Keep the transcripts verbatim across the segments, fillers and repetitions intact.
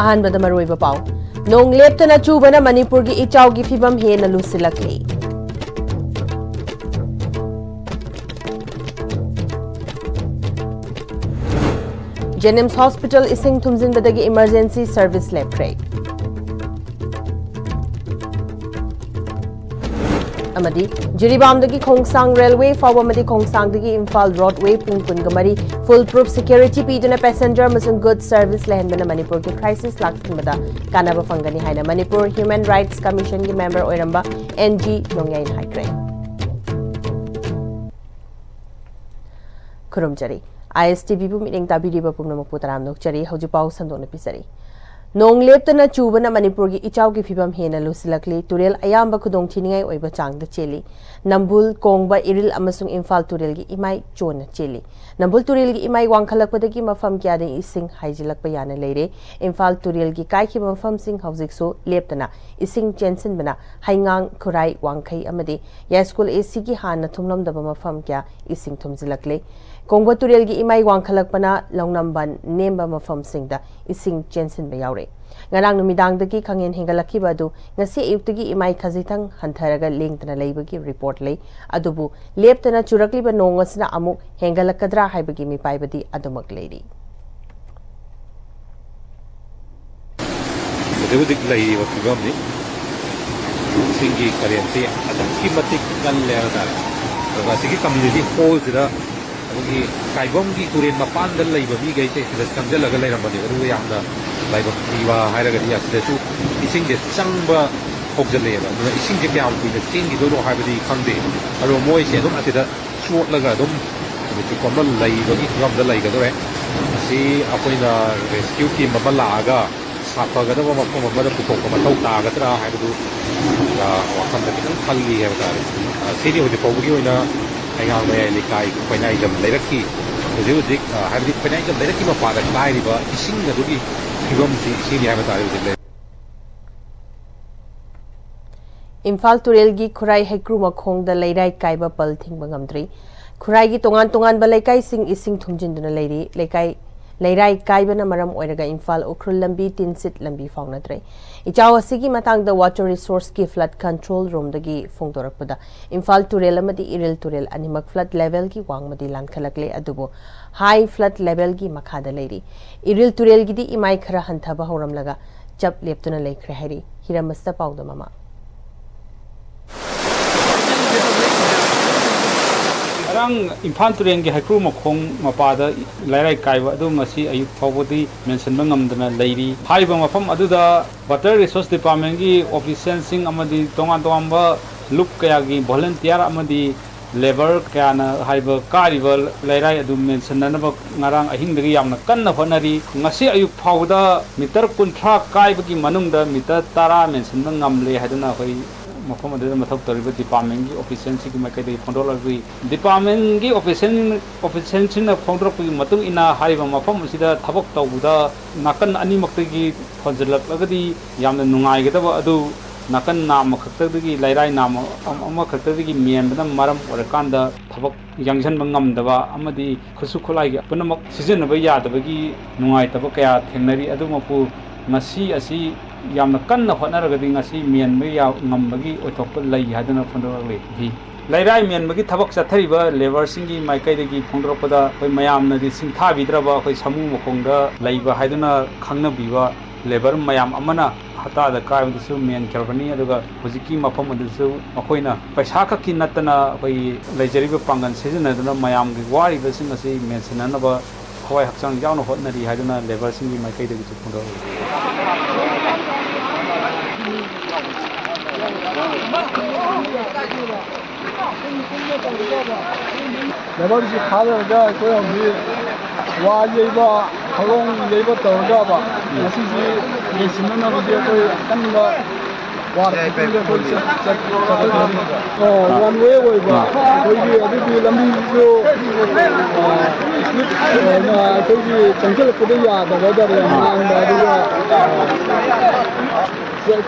ꯑꯍꯥꯟꯕꯗ ꯃꯔꯨꯑꯣꯏꯕ ꯄꯥꯎ꯫ ꯅꯣꯡ ꯂꯦꯞꯇꯅ ꯆꯨꯕꯅ ꯃꯅꯤꯄꯨꯔꯒꯤ ꯏꯆꯥꯎꯒꯤ ꯐꯤꯕꯝ ꯍꯦꯟꯅ ꯂꯨꯁꯤꯜꯂꯛꯂꯤ꯫ ꯖꯦꯅꯤꯝꯁ ꯍꯣꯁꯄꯤꯇꯥꯜ ꯏꯁꯤꯡ ꯊꯨꯝꯖꯤꯟꯕꯗꯒꯤ ꯏꯃꯔꯖꯦꯟꯁꯤ ꯁꯔꯚꯤꯁ ꯂꯦꯞꯈ꯭ꯔꯦ꯫ ꯑꯃꯗꯤ ꯖꯤꯔꯤꯕꯥꯝꯗꯒꯤ ꯈꯣꯡꯁꯥꯡ ꯔꯦꯜꯋꯦ ꯐꯥꯎꯕ ꯑꯃꯗꯤ ꯈꯣꯡꯁꯥꯡꯗꯒꯤ ꯏꯝꯐꯥꯜ ꯔꯣꯗꯋꯦ ꯄꯨꯡ ꯀꯨꯟꯒ ꯃꯔꯤ full proof security ꯄꯤꯗꯨꯅ passenger ꯑꯃꯁꯨꯡ goods service ꯂꯩꯍꯟꯕꯅ ꯃꯅꯤꯄꯨꯔꯒꯤ crisis ꯂꯥꯛꯁꯤꯟꯕꯗ ꯀꯥꯟꯅꯕ ꯐꯪꯒꯅꯤ ꯍꯥꯏꯅ ꯃꯅꯤꯄꯨꯔ Human Rights Commissionꯒꯤ member ꯑꯣꯏꯔꯝꯕ ꯑꯦꯟ ꯖꯤ ꯅꯣꯡꯌꯥꯏꯅ ꯍꯥꯏꯈ꯭ꯔꯦ꯫ ꯈꯨꯔꯨꯝꯖꯔꯤ꯫ ꯑꯥꯏ ꯑꯦꯁ ꯇꯤ ꯚꯤꯕꯨ ꯃꯤꯠꯌꯦꯡ ꯇꯥꯕꯤꯔꯤꯕ ꯄꯨꯝꯅꯃꯛꯄꯨ ꯇꯔꯥꯝꯅ ꯑꯣꯛꯆꯔꯤ꯫ ꯍꯧꯖꯤꯛ ꯄꯥꯎ ꯁꯟꯗꯣꯛꯅ ꯄꯤꯖꯔꯤ꯫ ꯅꯣꯡ ꯂꯦꯞꯇꯅ ꯆꯨꯕꯅ ꯃꯅꯤꯄꯨꯔꯒꯤ ꯏꯆꯥꯎꯒꯤ ꯐꯤꯕꯝ ꯍꯦꯟꯅ ꯂꯨꯁꯤꯜꯂꯛꯂꯤ꯫ ꯇꯨꯔꯦꯜ ꯑꯌꯥꯝꯕ ꯈꯨꯗꯣꯡꯊꯤꯅꯤꯡꯉꯥꯏ ꯑꯣꯏꯕ ꯆꯥꯡꯗ ꯆꯦꯜꯂꯤ꯫ ꯅꯝꯕꯨꯜ, ꯀꯣꯡꯕ, ꯏꯔꯤꯜ ꯑꯃꯁꯨꯡ ꯏꯝꯐꯥꯜ ꯇꯨꯔꯦꯜꯒꯤ ꯏꯃꯥꯏ ꯆꯣꯟꯅ ꯆꯦꯜꯂꯤ꯫ ꯅꯝꯕꯨꯜ ꯇꯨꯔꯦꯜꯒꯤ ꯏꯃꯥꯏ ꯋꯥꯡꯈꯠꯂꯛꯄꯗꯒꯤ ꯃꯐꯝ ꯀꯌꯥꯗ ꯏꯁꯤꯡ ꯍꯥꯏꯖꯤꯜꯂꯛꯄ ꯌꯥꯅ ꯂꯩꯔꯦ꯫ ꯏꯝꯐꯥꯜ ꯇꯨꯔꯦꯜꯒꯤ ꯀꯥꯏꯈꯤꯕ ꯃꯐꯝꯁꯤꯡ ꯍꯧꯖꯤꯛꯁꯨ ꯂꯦꯞꯇꯅ ꯏꯁꯤꯡ ꯆꯦꯟꯁꯤꯟꯕꯅ ꯍꯩꯉꯥꯡ, ꯈꯨꯔꯥꯏ, ꯋꯥꯡꯈꯩ ꯑꯃꯗꯤ ꯌꯥꯏꯁ꯭ꯀꯨꯜ ꯑꯦ ꯁꯤꯒꯤ ꯍꯥꯟꯅ ꯊꯨꯝꯂꯝꯗꯕ ꯃꯐꯝ ꯀꯌꯥ ꯏꯁꯤꯡ ꯊꯨꯝꯖꯤꯜꯂꯛꯂꯦ꯫ ꯀꯣꯡꯕ ꯇꯨꯔꯦꯜꯒꯤ ꯏꯃꯥꯏ ꯋꯥꯡꯈꯠꯂꯛꯄꯅ ꯂꯧꯅꯝꯕꯟ ꯅꯦꯝꯕ ꯃꯐꯝꯁꯤꯡꯗ ꯏꯁꯤꯡ ꯆꯦꯟꯁꯤꯟꯕ ꯌꯥꯎꯔꯦ꯫ ꯉꯔꯥꯡ ꯅꯨꯃꯤꯗꯥꯡꯗꯒꯤ ꯈꯪꯍꯦꯟ ꯍꯦꯟꯒꯠꯂꯛꯈꯤꯕ ꯑꯗꯨ ꯉꯁꯤ ꯑꯌꯨꯛꯇꯒꯤ ꯏꯃꯥꯏ ꯈꯖꯤꯛꯇꯪ ꯍꯟꯊꯔꯒ ꯂꯦꯡꯗꯅ ꯂꯩꯕꯒꯤ ꯔꯤꯄꯣꯔꯠ ꯂꯩ꯫ ꯑꯗꯨꯕꯨ ꯂꯦꯞꯇꯅ ꯆꯨꯔꯛꯂꯤꯕ ꯅꯣꯡ ꯑꯁꯤꯅ ꯑꯃꯨꯛ ꯍꯦꯟꯒꯠꯂꯛꯀꯗ꯭ꯔꯥ ꯍꯥꯏꯕꯒꯤ ꯃꯤꯄꯥꯏꯕꯗꯤ ꯑꯗꯨꯃꯛ ꯂꯩꯔꯤ꯫ ꯍꯧꯖꯤꯛ ꯍꯧꯖꯤꯛ ꯂꯩꯔꯤꯕ ꯐꯤꯕꯝꯅꯤ꯫ ꯏꯁꯤꯡꯒꯤ ꯀꯔꯦꯟꯁꯤ ꯑꯗꯨꯛꯀꯤ ꯃꯇꯤꯛ ꯀꯜꯂꯦ ꯍꯥꯏꯕ ꯇꯥꯔꯦ꯫ ꯑꯗꯨꯒ ꯑꯁꯤꯒꯤ ꯀꯝꯃ꯭ꯌꯨꯅꯤꯇꯤ ꯍꯣꯜꯁꯤꯗ ꯑꯩꯈꯣꯏꯒꯤ ꯀꯥꯏꯕꯝꯒꯤ ꯇꯨꯔꯦꯟ ꯃꯄꯥꯟꯗ ꯂꯩꯕ ꯃꯤꯈꯩꯁꯦ ꯁꯤꯗ ꯆꯪꯁꯤꯜꯂꯒ ꯂꯩꯔꯝꯕꯅꯦꯕ꯫ ꯑꯗꯨꯒ ꯌꯥꯝꯅ ꯂꯥꯏꯕꯛ ꯊꯤꯕ ꯍꯥꯏꯔꯒꯗꯤ ꯑꯁꯤꯗꯁꯨ ꯏꯁꯤꯡꯁꯦ ꯆꯪꯕ ꯍꯧꯖꯤꯜꯂꯛꯑꯦꯕ꯫ ꯑꯗꯨꯅ ꯏꯁꯤꯡꯁꯦ ꯀꯌꯥꯝ ꯀꯨꯏꯅ ꯆꯦꯟꯈꯤꯗꯣꯏꯅꯣ ꯍꯥꯏꯕꯗꯤ ꯈꯪꯗꯦ꯫ ꯑꯗꯣ ꯃꯣꯏꯁꯦ ꯑꯗꯨꯝ ꯑꯁꯤꯗ ꯆꯣꯠꯂꯒ ꯑꯗꯨꯝ ꯅꯨꯃꯤꯠ ꯆꯨꯞꯄ ꯑꯃ ꯂꯩꯕꯒꯤ ꯐꯤꯕꯝꯗ ꯂꯩꯒꯗꯧꯔꯦ꯫ ꯑꯁꯤ ꯑꯩꯈꯣꯏꯅ ꯔꯦꯁꯀ꯭ꯌꯨ ꯇꯤꯝ ꯑꯃ ꯂꯥꯛꯑꯒ ꯁꯥꯐꯒꯗꯕ ꯃꯐꯝ ꯑꯃꯗ ꯄꯨꯊꯣꯛꯄ ꯃꯊꯧ ꯇꯥꯒꯗ꯭ꯔꯥ ꯍꯥꯏꯕꯗꯨ, ꯑ, ꯋꯥꯈꯜꯗ ꯈꯤꯇꯪ ꯈꯜꯂꯤ ꯍꯥꯏꯕ ꯇꯥꯔꯦ꯫ ꯑ, ꯁꯤꯅꯤ ꯍꯧꯖꯤꯛ ꯐꯥꯎꯕꯒꯤ ꯑꯣꯏꯅ ꯍꯩꯉꯥꯡ ꯃꯌꯥꯏ ꯂꯩꯀꯥꯏ ꯈꯣꯏꯅꯥꯏꯖꯝ ꯂꯩꯔꯛꯀꯤ ꯍꯧꯖꯤꯛ ꯍꯧꯖꯤꯛ, ꯑ, ꯍꯥꯏꯕꯗꯤ ꯈꯣꯏꯅꯥꯏꯖꯝ ꯂꯩꯔꯛꯀꯤ ꯃꯄꯥꯗ ꯀꯥꯏꯔꯤꯕ ꯏꯁꯤꯡ ꯑꯗꯨꯒꯤ ꯐꯤꯕꯝꯁꯤ ꯁꯤꯅꯤ ꯍꯥꯏꯕ ꯇꯥꯔꯦ ꯍꯧꯖꯤꯛ ꯂꯩ꯫ ꯏꯝꯐꯥꯜ ꯇꯨꯔꯦꯜꯒꯤ ꯈꯨꯔꯥꯏ ꯍꯩꯀ꯭ꯔꯨ ꯃꯈꯣꯡꯗ ꯂꯩꯔꯥꯏ ꯀꯥꯏꯕ ꯄꯜ ꯊꯤꯡꯕ ꯉꯝꯗ꯭ꯔꯤ꯫ ꯈꯨꯔꯥꯏꯒꯤ ꯇꯣꯉꯥꯟ ꯇꯣꯉꯥꯟꯕ ꯂꯩꯀꯥꯏꯁꯤꯡ ꯏꯁꯤꯡ ꯊꯨꯝꯖꯤꯟꯗꯨꯅ ꯂꯩꯔꯤ꯫ ꯂꯩꯀꯥꯏ ꯂꯩꯔꯥꯏ ꯀꯥꯏꯕꯅ ꯃꯔꯝ ꯑꯣꯏꯔꯒ ꯏꯝꯐꯥꯜ ꯎꯈ꯭ꯔꯨꯜ ꯂꯝꯕꯤ ꯇꯤꯟꯁꯤꯠ ꯂꯝꯕꯤ ꯐꯥꯎꯅꯗ꯭ꯔꯦ꯫ ꯏꯆꯥꯎ ꯑꯁꯤꯒꯤ ꯃꯇꯥꯡꯗ Water Resource ꯀꯤ flood control room ꯗꯒꯤ ꯐꯣꯡꯗꯣꯔꯛꯄꯗ, ꯏꯝꯐꯥꯜ ꯇꯨꯔꯦꯜ ꯑꯃꯗꯤ ꯏꯔꯤꯜ ꯇꯨꯔꯦꯜ ꯑꯅꯤꯃꯛ flood level ꯒꯤ ꯋꯥꯡꯃꯗꯤ ꯂꯥꯟꯈꯠꯂꯛꯂꯦ, ꯑꯗꯨꯕꯨ high flood level ꯒꯤ ꯃꯈꯥꯗ ꯂꯩꯔꯤ꯫ ꯏꯔꯤꯜ ꯇꯨꯔꯦꯜꯒꯤꯗꯤ ꯏꯃꯥꯏ ꯈꯔ ꯍꯟꯊꯕ ꯍꯧꯔꯝꯂꯒ ꯆꯞ ꯂꯦꯞꯇꯨꯅ ꯂꯩꯈ꯭ꯔꯦ ꯍꯥꯏꯔꯤ꯫ ꯍꯤꯔꯝꯕꯁꯇ ꯄꯥꯎꯗꯝ ꯑꯃ꯫ ꯉꯔꯥꯡ ꯏꯝꯐꯥꯜ ꯇꯨꯔꯦꯜꯒꯤ ꯍꯩꯀ꯭ꯔꯨ ꯃꯈꯣꯡ ꯃꯄꯥꯗ ꯂꯩꯔꯥꯏ ꯀꯥꯏꯕ ꯑꯗꯨ ꯉꯁꯤ ꯑꯌꯨꯛ ꯐꯥꯎꯕꯗꯤ ꯃꯦꯟꯁꯤꯟꯕ ꯉꯝꯗꯅ ꯂꯩꯔꯤ꯫ ꯍꯥꯏꯔꯤꯕ ꯃꯐꯝ ꯑꯗꯨꯗ Water Resource Department ꯀꯤ official ꯁꯤꯡ ꯑꯃꯗꯤ ꯇꯣꯉꯥꯟ ꯇꯣꯉꯥꯟꯕ ꯂꯨꯞ ꯀꯌꯥꯒꯤ volunteer ꯑꯃꯗꯤ labour ꯀꯌꯥꯅ ꯍꯥꯏꯔꯤꯕ ꯀꯥꯔꯤꯕ ꯂꯩꯔꯥꯏ ꯑꯗꯨ ꯃꯦꯟꯁꯤꯟꯅꯅꯕ ꯉꯔꯥꯡ ꯑꯍꯤꯡꯗꯒꯤ ꯌꯥꯝꯅ ꯀꯟꯅ ꯍꯣꯠꯅꯔꯤ꯫ ꯉꯁꯤ ꯑꯌꯨꯛ ꯐꯥꯎꯕꯗ meter ꯀꯨꯟꯊ꯭ꯔꯥ ꯀꯥꯏꯕꯒꯤ ꯃꯅꯨꯡꯗ meter ꯇꯔꯥ ꯃꯦꯟꯁꯤꯟꯕ ꯉꯝꯂꯦ ꯍꯥꯏꯗꯨꯅ ꯑꯩꯈꯣꯏ ꯃꯐꯝ ꯑꯗꯨꯗ ꯃꯊꯧ ꯇꯧꯔꯤꯕ department ꯀꯤ official ꯁꯤꯡꯒꯤ ꯃꯥꯏꯀꯩꯗꯒꯤ ꯐꯣꯡꯗꯣꯔꯛꯂꯤ꯫ Department ꯀꯤ official, official ꯁꯤꯡꯅ ꯐꯣꯡꯗꯣꯔꯛꯄꯒꯤ ꯃꯇꯨꯡ ꯏꯟꯅ ꯍꯥꯏꯔꯤꯕ ꯃꯐꯝ ꯑꯁꯤꯗ ꯊꯕꯛ ꯇꯧꯕꯗ ꯅꯥꯀꯟ ꯑꯅꯤꯃꯛꯇꯒꯤ ꯍꯣꯟꯖꯤꯜꯂꯛꯂꯒꯗꯤ ꯌꯥꯝꯅ ꯅꯨꯡꯉꯥꯏꯒꯗꯕ ꯑꯗꯨ ꯅꯥꯀꯟ ꯅꯥꯝꯃ ꯈꯛꯇꯗꯒꯤ, ꯂꯩꯔꯥꯏ ꯅꯥꯝꯃ ꯑꯃꯈꯛꯇꯗꯒꯤ ꯃꯦꯟꯕꯅ ꯃꯔꯝ ꯑꯣꯏꯔꯀꯥꯟꯗ ꯊꯕꯛ ꯌꯥꯡꯁꯤꯟꯕ ꯉꯝꯗꯕ ꯑꯃꯗꯤ ꯈꯨꯠꯁꯨ ꯈꯨꯠꯂꯥꯏꯒꯤ ꯄꯨꯝꯅꯃꯛ ꯁꯤꯖꯤꯟꯅꯕ ꯌꯥꯗꯕꯒꯤ ꯅꯨꯡꯉꯥꯏꯇꯕ ꯀꯌꯥ ꯊꯦꯡꯅꯔꯤ꯫ ꯑꯗꯨꯃꯛꯄꯨ ꯉꯁꯤ ꯑꯁꯤ ꯌꯥꯝꯅ ꯀꯟꯅ ꯍꯣꯠꯅꯔꯒꯗꯤ ꯉꯁꯤ ꯃꯦꯟꯕ ꯌꯥ-, ꯉꯝꯕꯒꯤ ꯑꯣꯏꯊꯣꯛꯄ ꯂꯩ ꯍꯥꯏꯗꯨꯅ ꯐꯣꯡꯗꯣꯔꯛꯂꯤ꯫ ꯂꯩꯔꯥꯏ ꯃꯦꯟꯕꯒꯤ ꯊꯕꯛ ꯆꯠꯊꯔꯤꯕ labour ꯁꯤꯡꯒꯤ ꯃꯥꯏꯀꯩꯗꯒꯤ ꯐꯣꯡꯗꯣꯔꯛꯄꯗ ꯑꯩꯈꯣꯏ ꯃꯌꯥꯝꯅꯗꯤ ꯁꯤꯡꯊꯥꯕꯤꯗ꯭ꯔꯕ ꯑꯩꯈꯣꯏ ꯁꯥꯃꯨ ꯃꯈꯣꯡꯗ ꯂꯩꯕ ꯍꯥꯏꯗꯨꯅ ꯈꯪꯅꯕꯤꯕ labour ꯃꯌꯥꯝ ꯑꯃꯅ ꯍꯞꯇꯥꯗ ꯀꯥꯏꯕꯗꯨꯁꯨ ꯃꯦꯟꯈ꯭ꯔꯕꯅꯤ꯫ ꯑꯗꯨꯒ ꯍꯧꯖꯤꯛꯀꯤ ꯃꯐꯝ ꯑꯗꯨꯁꯨ ꯃꯈꯣꯏꯅ ꯄꯩꯁꯥ ꯈꯛꯀꯤ ꯅꯠꯇꯅ ꯑꯩꯈꯣꯏꯒꯤ ꯂꯩꯖꯔꯤꯕ ꯄꯥꯡꯒꯜ ꯁꯤꯖꯤꯟꯅꯗꯨꯅ ꯃꯌꯥꯝꯒꯤ ꯋꯥꯔꯤꯕꯁꯤꯡ ꯑꯁꯤ ꯃꯦꯟꯁꯤꯟꯅꯅꯕ ꯊꯋꯥꯏ ꯍꯛꯆꯥꯡ ꯌꯥꯎꯅ ꯍꯣꯠꯅꯔꯤ ꯍꯥꯏꯗꯨꯅ labour ꯁꯤꯡꯒꯤ ꯃꯥꯏꯀꯩꯗꯒꯤꯁꯨ ꯐꯣꯡꯗꯣꯛꯂꯤ꯫ Labour ꯁꯤ ꯊꯥꯗꯔꯒ ꯑꯩꯈꯣꯏ ꯍꯧꯖꯤꯛ ꯋꯥ ꯌꯩꯕ, ꯊꯧꯔꯣꯡ ꯌꯩꯕ ꯇꯧꯔꯒꯕ ꯉꯁꯤꯁꯤ ꯌꯦꯡꯁꯤꯟꯅꯅꯕꯒꯤ ꯑꯩꯈꯣꯏ ꯑꯀꯟꯕ ꯋꯥꯔ ꯈꯨꯗꯤꯡꯗ ꯑꯩꯈꯣꯏ ꯆꯠ-, ꯆꯠ-, ꯆꯠꯊꯣꯛꯅꯔꯤ꯫ ꯑꯣ, one way ꯑꯣꯏꯕ ꯑꯩꯈꯣꯏꯒꯤ ꯑꯗꯨꯒꯤ ꯂꯝꯕꯤꯁꯤꯁꯨ, ꯑ, slip ꯑꯣꯏꯅ ꯑꯩꯈꯣꯏꯒꯤ ꯆꯪꯁꯤꯜꯂꯛꯄꯗ ꯌꯥꯗꯕ ꯍꯥꯏꯇꯥꯔꯦ, ꯌꯥꯝ ꯅꯥꯟꯕ꯫ ꯑꯗꯨꯒ, ꯑ,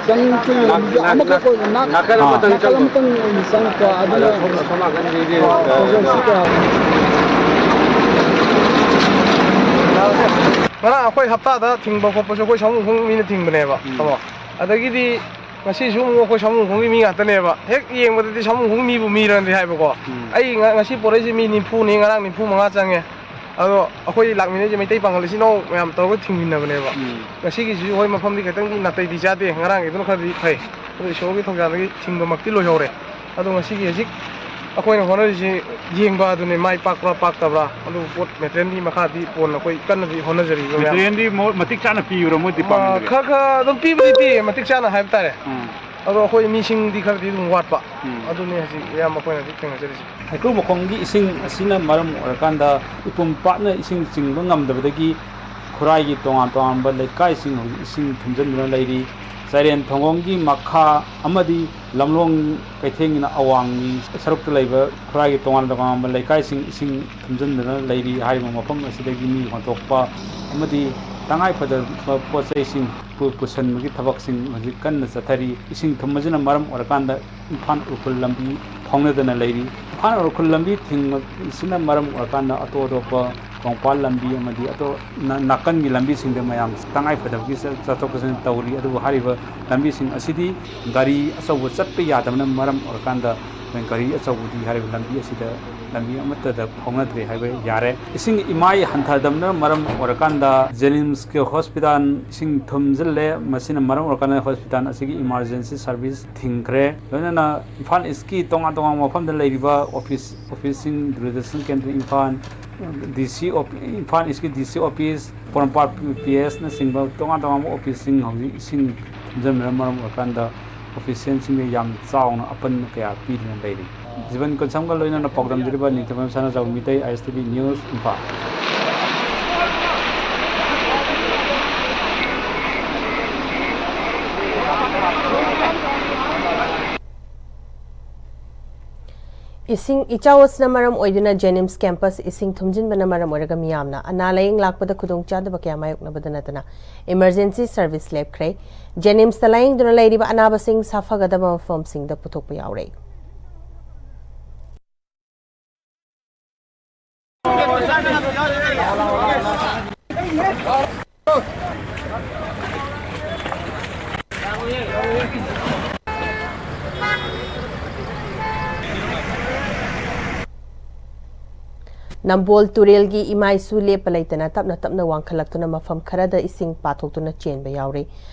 ꯆꯪ-, ꯆꯪꯁꯤꯜꯂꯛꯄꯗ ꯑꯃꯈꯛ ꯑꯣꯏꯅ ꯅꯥꯛ-, ꯅꯥꯀꯜ ꯑꯃꯇꯪ ꯅꯥꯀꯜ ꯑꯃꯇꯪ ꯑꯣꯏꯅ ꯆꯪꯉꯛꯄ ꯑꯗꯨꯅ, ꯑ, ꯄ꯭ꯔꯣꯖꯦꯛꯁꯤ ꯀꯌꯥ ꯉꯔꯥꯡ ꯑꯩꯈꯣꯏ ꯍꯞꯇꯥꯗ ꯊꯤꯡꯕ ꯈꯣꯠꯄꯁꯨ ꯑꯩꯈꯣꯏ ꯁꯥꯃꯨꯈꯣꯡ ꯃꯤꯅ ꯊꯤꯡꯕꯅꯦꯕ꯫ ꯎꯝ꯫ ꯇꯥꯃꯣ, ꯑꯗꯒꯤꯗꯤ ꯉꯁꯤꯁꯨ ꯑꯃꯨꯛ ꯑꯩꯈꯣꯏ ꯁꯥꯃꯨꯈꯣꯡꯒꯤ ꯃꯤ ꯉꯥꯛꯇꯅꯦꯕ꯫ ꯍꯦꯛ ꯌꯦꯡꯕꯗꯗꯤ ꯁꯥꯃꯨꯈꯣꯡ ꯃꯤꯕꯨ ꯃꯤꯔꯅꯗꯤ ꯍꯥꯏꯕꯀꯣ꯫ ꯎꯝ꯫ ꯑꯩ ꯉ-, ꯉꯁꯤ ꯄꯣꯔꯛꯏꯁꯦ ꯃꯤ ꯅꯤꯐꯨꯅꯤ, ꯉꯔꯥꯡ ꯅꯤꯐꯨ ꯃꯉꯥ ꯆꯪꯉꯦ꯫ ꯑꯗꯣ ꯑꯩꯈꯣꯏ ꯂꯥꯛꯃꯤꯟꯅꯩꯁꯦ ꯃꯩꯇꯩ ꯄꯥꯉꯜ ꯏꯆꯤꯟ ꯏꯅꯥꯎ ꯃꯌꯥꯝ ꯇꯧꯔꯒ ꯊꯤꯡꯃꯤꯟꯅꯕꯅꯦꯕ꯫ ꯎꯝ꯫ ꯉꯁꯤꯒꯤꯁꯤꯁꯨ ꯍꯣꯏ, ꯃꯐꯝꯗꯤ ꯈꯤꯇꯪꯗꯤ ꯅꯥꯇꯩꯗꯤ ꯆꯥꯗꯦ, ꯉꯔꯥꯡꯒꯤꯗꯨꯅ ꯈꯔꯗꯤ ꯐꯩ꯫ ꯑꯗꯣ ꯏꯁꯣꯔꯒꯤ ꯊꯧꯖꯥꯜꯗꯒꯤ ꯊꯤꯡꯕꯃꯛꯇꯤ ꯂꯣꯏꯍꯧꯔꯦ꯫ ꯑꯗꯣ ꯉꯁꯤꯒꯤ ꯍꯧꯖꯤꯛ ꯑꯩꯈꯣꯏꯅ ꯍꯣꯠꯅꯔꯤꯁꯤ ꯌꯦꯡꯕ ꯑꯗꯨꯅꯤ, ꯃꯥꯏ ꯄꯥꯛꯄ꯭ꯔꯥ ꯄꯥꯛꯇꯕ꯭ꯔꯥ꯫ ꯑꯗꯨ ꯄꯣꯠ ꯃꯦꯇꯔꯤꯌꯦꯜꯒꯤ ꯃꯈꯥꯗꯤ ꯄꯣꯟꯅ ꯑꯩꯈꯣꯏ ꯀꯟꯅꯗꯤ ꯍꯣꯠꯅꯖꯔꯤꯕ ꯃꯌꯥꯝ꯫ ꯃꯦꯇꯔꯤꯌꯦꯜꯗꯤ ꯃꯣ-, ꯃꯇꯤꯛ ꯆꯥꯅ ꯄꯤꯕ꯭ꯔꯥ ꯃꯣꯏ ꯃꯥ, ꯗꯤꯄꯥꯔꯠꯃꯦꯟꯗꯒꯤ? ꯈꯔ ꯈꯔ ꯑꯗꯨꯝ ꯄꯤꯕꯗꯤ ꯄꯤꯌꯦ, ꯃꯇꯤꯛ ꯆꯥꯅ ꯍꯥꯏꯕ ꯇꯥꯔꯦ꯫ ꯎꯝ꯫ ꯑꯗꯣ ꯑꯩꯈꯣꯏ ꯃꯤꯁꯤꯡꯗꯤ ꯈꯔꯗꯤ ꯑꯗꯨꯝ ꯋꯥꯠꯄ꯫ ꯎꯝ꯫ ꯑꯗꯨꯅꯤ ꯍꯧꯖꯤꯛ ꯏꯌꯥꯝꯕ ꯑꯩꯈꯣꯏꯅ ꯍꯧꯖꯤꯛ ꯊꯦꯡꯅꯖꯔꯤꯁꯦ꯫ ꯍꯩꯀ꯭ꯔꯨ ꯃꯈꯣꯡꯒꯤ ꯏꯁꯤꯡ ꯑꯁꯤꯅ ꯃꯔꯝ ꯑꯣꯏꯔꯀꯥꯟꯗ ꯏꯄꯨꯝ ꯄꯥꯠꯅ ꯏꯁꯤꯡ ꯆꯤꯡꯕ ꯉꯝꯗꯕꯗꯒꯤ ꯈꯨꯔꯥꯏꯒꯤ ꯇꯣꯉꯥꯟ ꯇꯣꯉꯥꯟꯕ ꯂꯩꯀꯥꯏꯁꯤꯡ ꯍꯧꯖꯤꯛ ꯏꯁꯤꯡ ꯊꯨꯝꯖꯤꯟꯗꯨꯅ ꯂꯩꯔꯤ꯫ ꯆꯥꯏꯔꯦꯟ ꯊꯣꯡꯒꯣꯡꯒꯤ ꯃꯈꯥ ꯑꯃꯗꯤ ꯂꯝꯂꯣꯡ ꯀꯩꯊꯦꯜꯒꯤꯅ ꯑꯋꯥꯡꯒꯤ ꯁꯔꯨꯛꯇ ꯂꯩꯕ ꯈꯨꯔꯥꯏꯒꯤ ꯇꯣꯉꯥꯟ ꯇꯣꯉꯥꯟꯕ ꯂꯩꯀꯥꯏꯁꯤꯡ ꯏꯁꯤꯡ ꯊꯨꯝꯖꯤꯟꯗꯨꯅ ꯂꯩꯔꯤ꯫ ꯍꯥꯏꯔꯤꯕ ꯃꯐꯝ ꯑꯁꯤꯗꯒꯤ ꯃꯤ ꯍꯣꯟꯗꯣꯛꯄ ꯑꯃꯗꯤ ꯇꯉꯥꯏ ꯐꯗꯕ ꯄꯣꯠ ꯆꯩꯁꯤꯡ ꯄꯨ-, ꯄꯨꯁꯟꯕꯒꯤ ꯊꯕꯛꯁꯤꯡ ꯍꯧꯖꯤꯛ ꯀꯟꯅ ꯆꯠꯊꯔꯤ꯫ ꯏꯁꯤꯡ ꯊꯨꯝꯕꯁꯤꯅ ꯃꯔꯝ ꯑꯣꯏꯔꯀꯥꯟꯗ ꯏꯝꯐꯥꯜ ꯎꯈ꯭ꯔꯨꯜ ꯂꯝꯕꯤ ꯐꯥꯎꯅꯗꯅ ꯂꯩꯔꯤ꯫ ꯏꯝꯐꯥꯜ ꯎꯈ꯭ꯔꯨꯜ ꯂꯝꯕꯤ ꯊꯤꯡꯕꯁꯤꯅ ꯃꯔꯝ ꯑꯣꯏꯔꯀꯥꯟꯗ ꯑꯇꯣꯞ ꯑꯇꯣꯞꯄ ꯀꯣꯡꯄꯥꯜ ꯂꯝꯕꯤ ꯑꯃꯗꯤ ꯑꯇꯣꯞ ꯅ-, ꯅꯥꯀꯟꯒꯤ ꯂꯝꯕꯤꯁꯤꯡꯗ ꯃꯌꯥꯝ ꯇꯉꯥꯏ ꯐꯗꯕꯒꯤ ꯆ-, ꯆꯠꯊꯣꯛ ꯆꯠꯁꯤꯟ ꯇꯧꯔꯤ꯫ ꯑꯗꯨꯕꯨ ꯍꯥꯏꯔꯤꯕ ꯂꯝꯕꯤꯁꯤꯡ ꯑꯁꯤꯗꯤ ꯒꯥꯔꯤ ꯑꯆꯧꯕ ꯆꯠꯄ ꯌꯥꯗꯕꯅ ꯃꯔꯝ ꯑꯣꯏꯔꯀꯥꯟꯗ ꯒꯥꯔꯤ ꯑꯆꯧꯕꯗꯤ ꯍꯥꯏꯔꯤꯕ ꯂꯝꯕꯤ ꯑꯁꯤꯗ ꯂꯝꯕꯤ ꯑꯃꯠꯇꯗ ꯐꯥꯎꯅꯗ꯭ꯔꯦ ꯍꯥꯏꯕ ꯌꯥꯔꯦ꯫ ꯏꯁꯤꯡ ꯏꯃꯥꯏ ꯍꯟꯊꯗꯕꯅ ꯃꯔꯝ ꯑꯣꯏꯔꯀꯥꯟꯗ ꯖꯦꯅꯤꯝꯁꯀꯤ ꯍꯣꯁꯄꯤꯇꯥꯜ ꯏꯁꯤꯡ ꯊꯨꯝꯖꯤꯜꯂꯦ꯫ ꯃꯁꯤꯅ ꯃꯔꯝ ꯑꯣꯏꯔꯀꯥꯟꯗ ꯍꯣꯁꯄꯤꯇꯥꯜ ꯑꯁꯤꯒꯤ ꯏꯃꯥꯔꯖꯦꯟꯁꯤ ꯁꯥꯔꯚꯤꯁ ꯊꯤꯡꯈ꯭ꯔꯦ꯫ ꯂꯣꯏꯅꯅ ꯏꯝꯐꯥꯜ ꯏꯁꯀꯤ ꯇꯣꯉꯥꯟ ꯇꯣꯉꯥꯟꯕ ꯃꯐꯝꯗ ꯂꯩꯔꯤꯕ ꯑꯣꯐꯤꯁ, ꯑꯣꯐꯤꯁꯁꯤꯡ, ꯗꯨꯔꯗꯔꯁꯟ ꯀꯦꯟꯗ꯭ꯔ ꯏꯝꯐꯥꯜ, ꯗꯤ ꯁꯤ ꯑꯣꯐ-, ꯏꯝꯐꯥꯜ ꯏꯁꯀꯤ ꯗꯤ ꯁꯤ ꯑꯣꯐꯤꯁ, ꯄꯣꯔꯣꯝꯄꯥꯠ ꯄꯤ ꯑꯦꯁꯅꯆꯤꯡꯕ ꯇꯣꯉꯥꯟ ꯇꯣꯉꯥꯟꯕ ꯑꯣꯐꯤꯁꯁꯤꯡ ꯍꯧꯖꯤꯛ ꯏꯁꯤꯡ ꯊꯨꯝꯖꯤꯟꯕꯅ ꯃꯔꯝ ꯑꯣꯏꯔꯀꯥꯟꯗ ꯑꯣꯐꯤꯁꯤꯌꯦꯜꯁꯤꯡꯗ ꯌꯥꯝ ꯆꯥꯎꯅ ꯑꯄꯟ ꯀꯌꯥ ꯄꯤꯗꯨꯅ ꯂꯩꯔꯤ꯫ ꯖꯤꯕꯟ ꯀꯣꯟꯁꯝꯒ ꯂꯣꯏꯅꯅ ꯄꯥꯎꯗꯝꯖꯔꯤꯕ ꯅꯤꯡꯊꯧꯕꯝ ꯁꯅꯥꯖꯥꯎ ꯃꯤꯇꯩ, ꯑꯥꯏ ꯑꯦꯁ ꯇꯤ ꯚꯤ ꯅ꯭ꯌꯨꯁ, ꯏꯝꯐꯥꯜ꯫ ꯏꯁꯤꯡ ꯏꯆꯥꯎ ꯑꯁꯤꯅ ꯃꯔꯝ ꯑꯣꯏꯗꯨꯅ ꯖꯦꯅꯤꯝꯁ ꯀꯦꯝꯄꯁ ꯏꯁꯤꯡ ꯊꯨꯝꯖꯤꯟꯕꯅ ꯃꯔꯝ ꯑꯣꯏꯔꯒ ꯃꯤꯌꯥꯝꯅ ꯑꯅꯥ ꯂꯥꯌꯦꯡ ꯂꯥꯛꯄꯗ ꯈꯨꯗꯣꯡꯆꯥꯗꯕ ꯀꯌꯥ ꯃꯥꯌꯣꯛꯅꯕꯗ ꯅꯠꯇꯅ ꯏꯃꯔꯖꯦꯟꯁꯤ ꯁꯔꯚꯤꯁ ꯂꯦꯞꯈ꯭ꯔꯦ꯫ ꯖꯦꯅꯤꯝꯁꯇ ꯂꯥꯌꯦꯡꯗꯨꯅ ꯂꯩꯔꯤꯕ ꯑꯅꯥꯕꯁꯤꯡ ꯁꯥꯐꯒꯗꯕ ꯃꯐꯝꯁꯤꯡꯗ ꯄꯨꯊꯣꯛꯄ ꯌꯥꯎꯔꯦ꯫ ꯅꯝꯕꯣꯜ ꯇꯨꯔꯦꯜꯒꯤ ꯏꯃꯥꯏꯁꯨ ꯂꯦꯞꯄ ꯂꯩꯇꯅ ꯇꯞꯅ ꯇꯞꯅ ꯋꯥꯡꯈꯠꯂꯛꯇꯨꯅ ꯃꯐꯝ ꯈꯔꯗ ꯏꯁꯤꯡ ꯄꯥꯊꯣꯛꯇꯨꯅ ꯆꯦꯟꯕ ꯌꯥꯎꯔꯦ꯫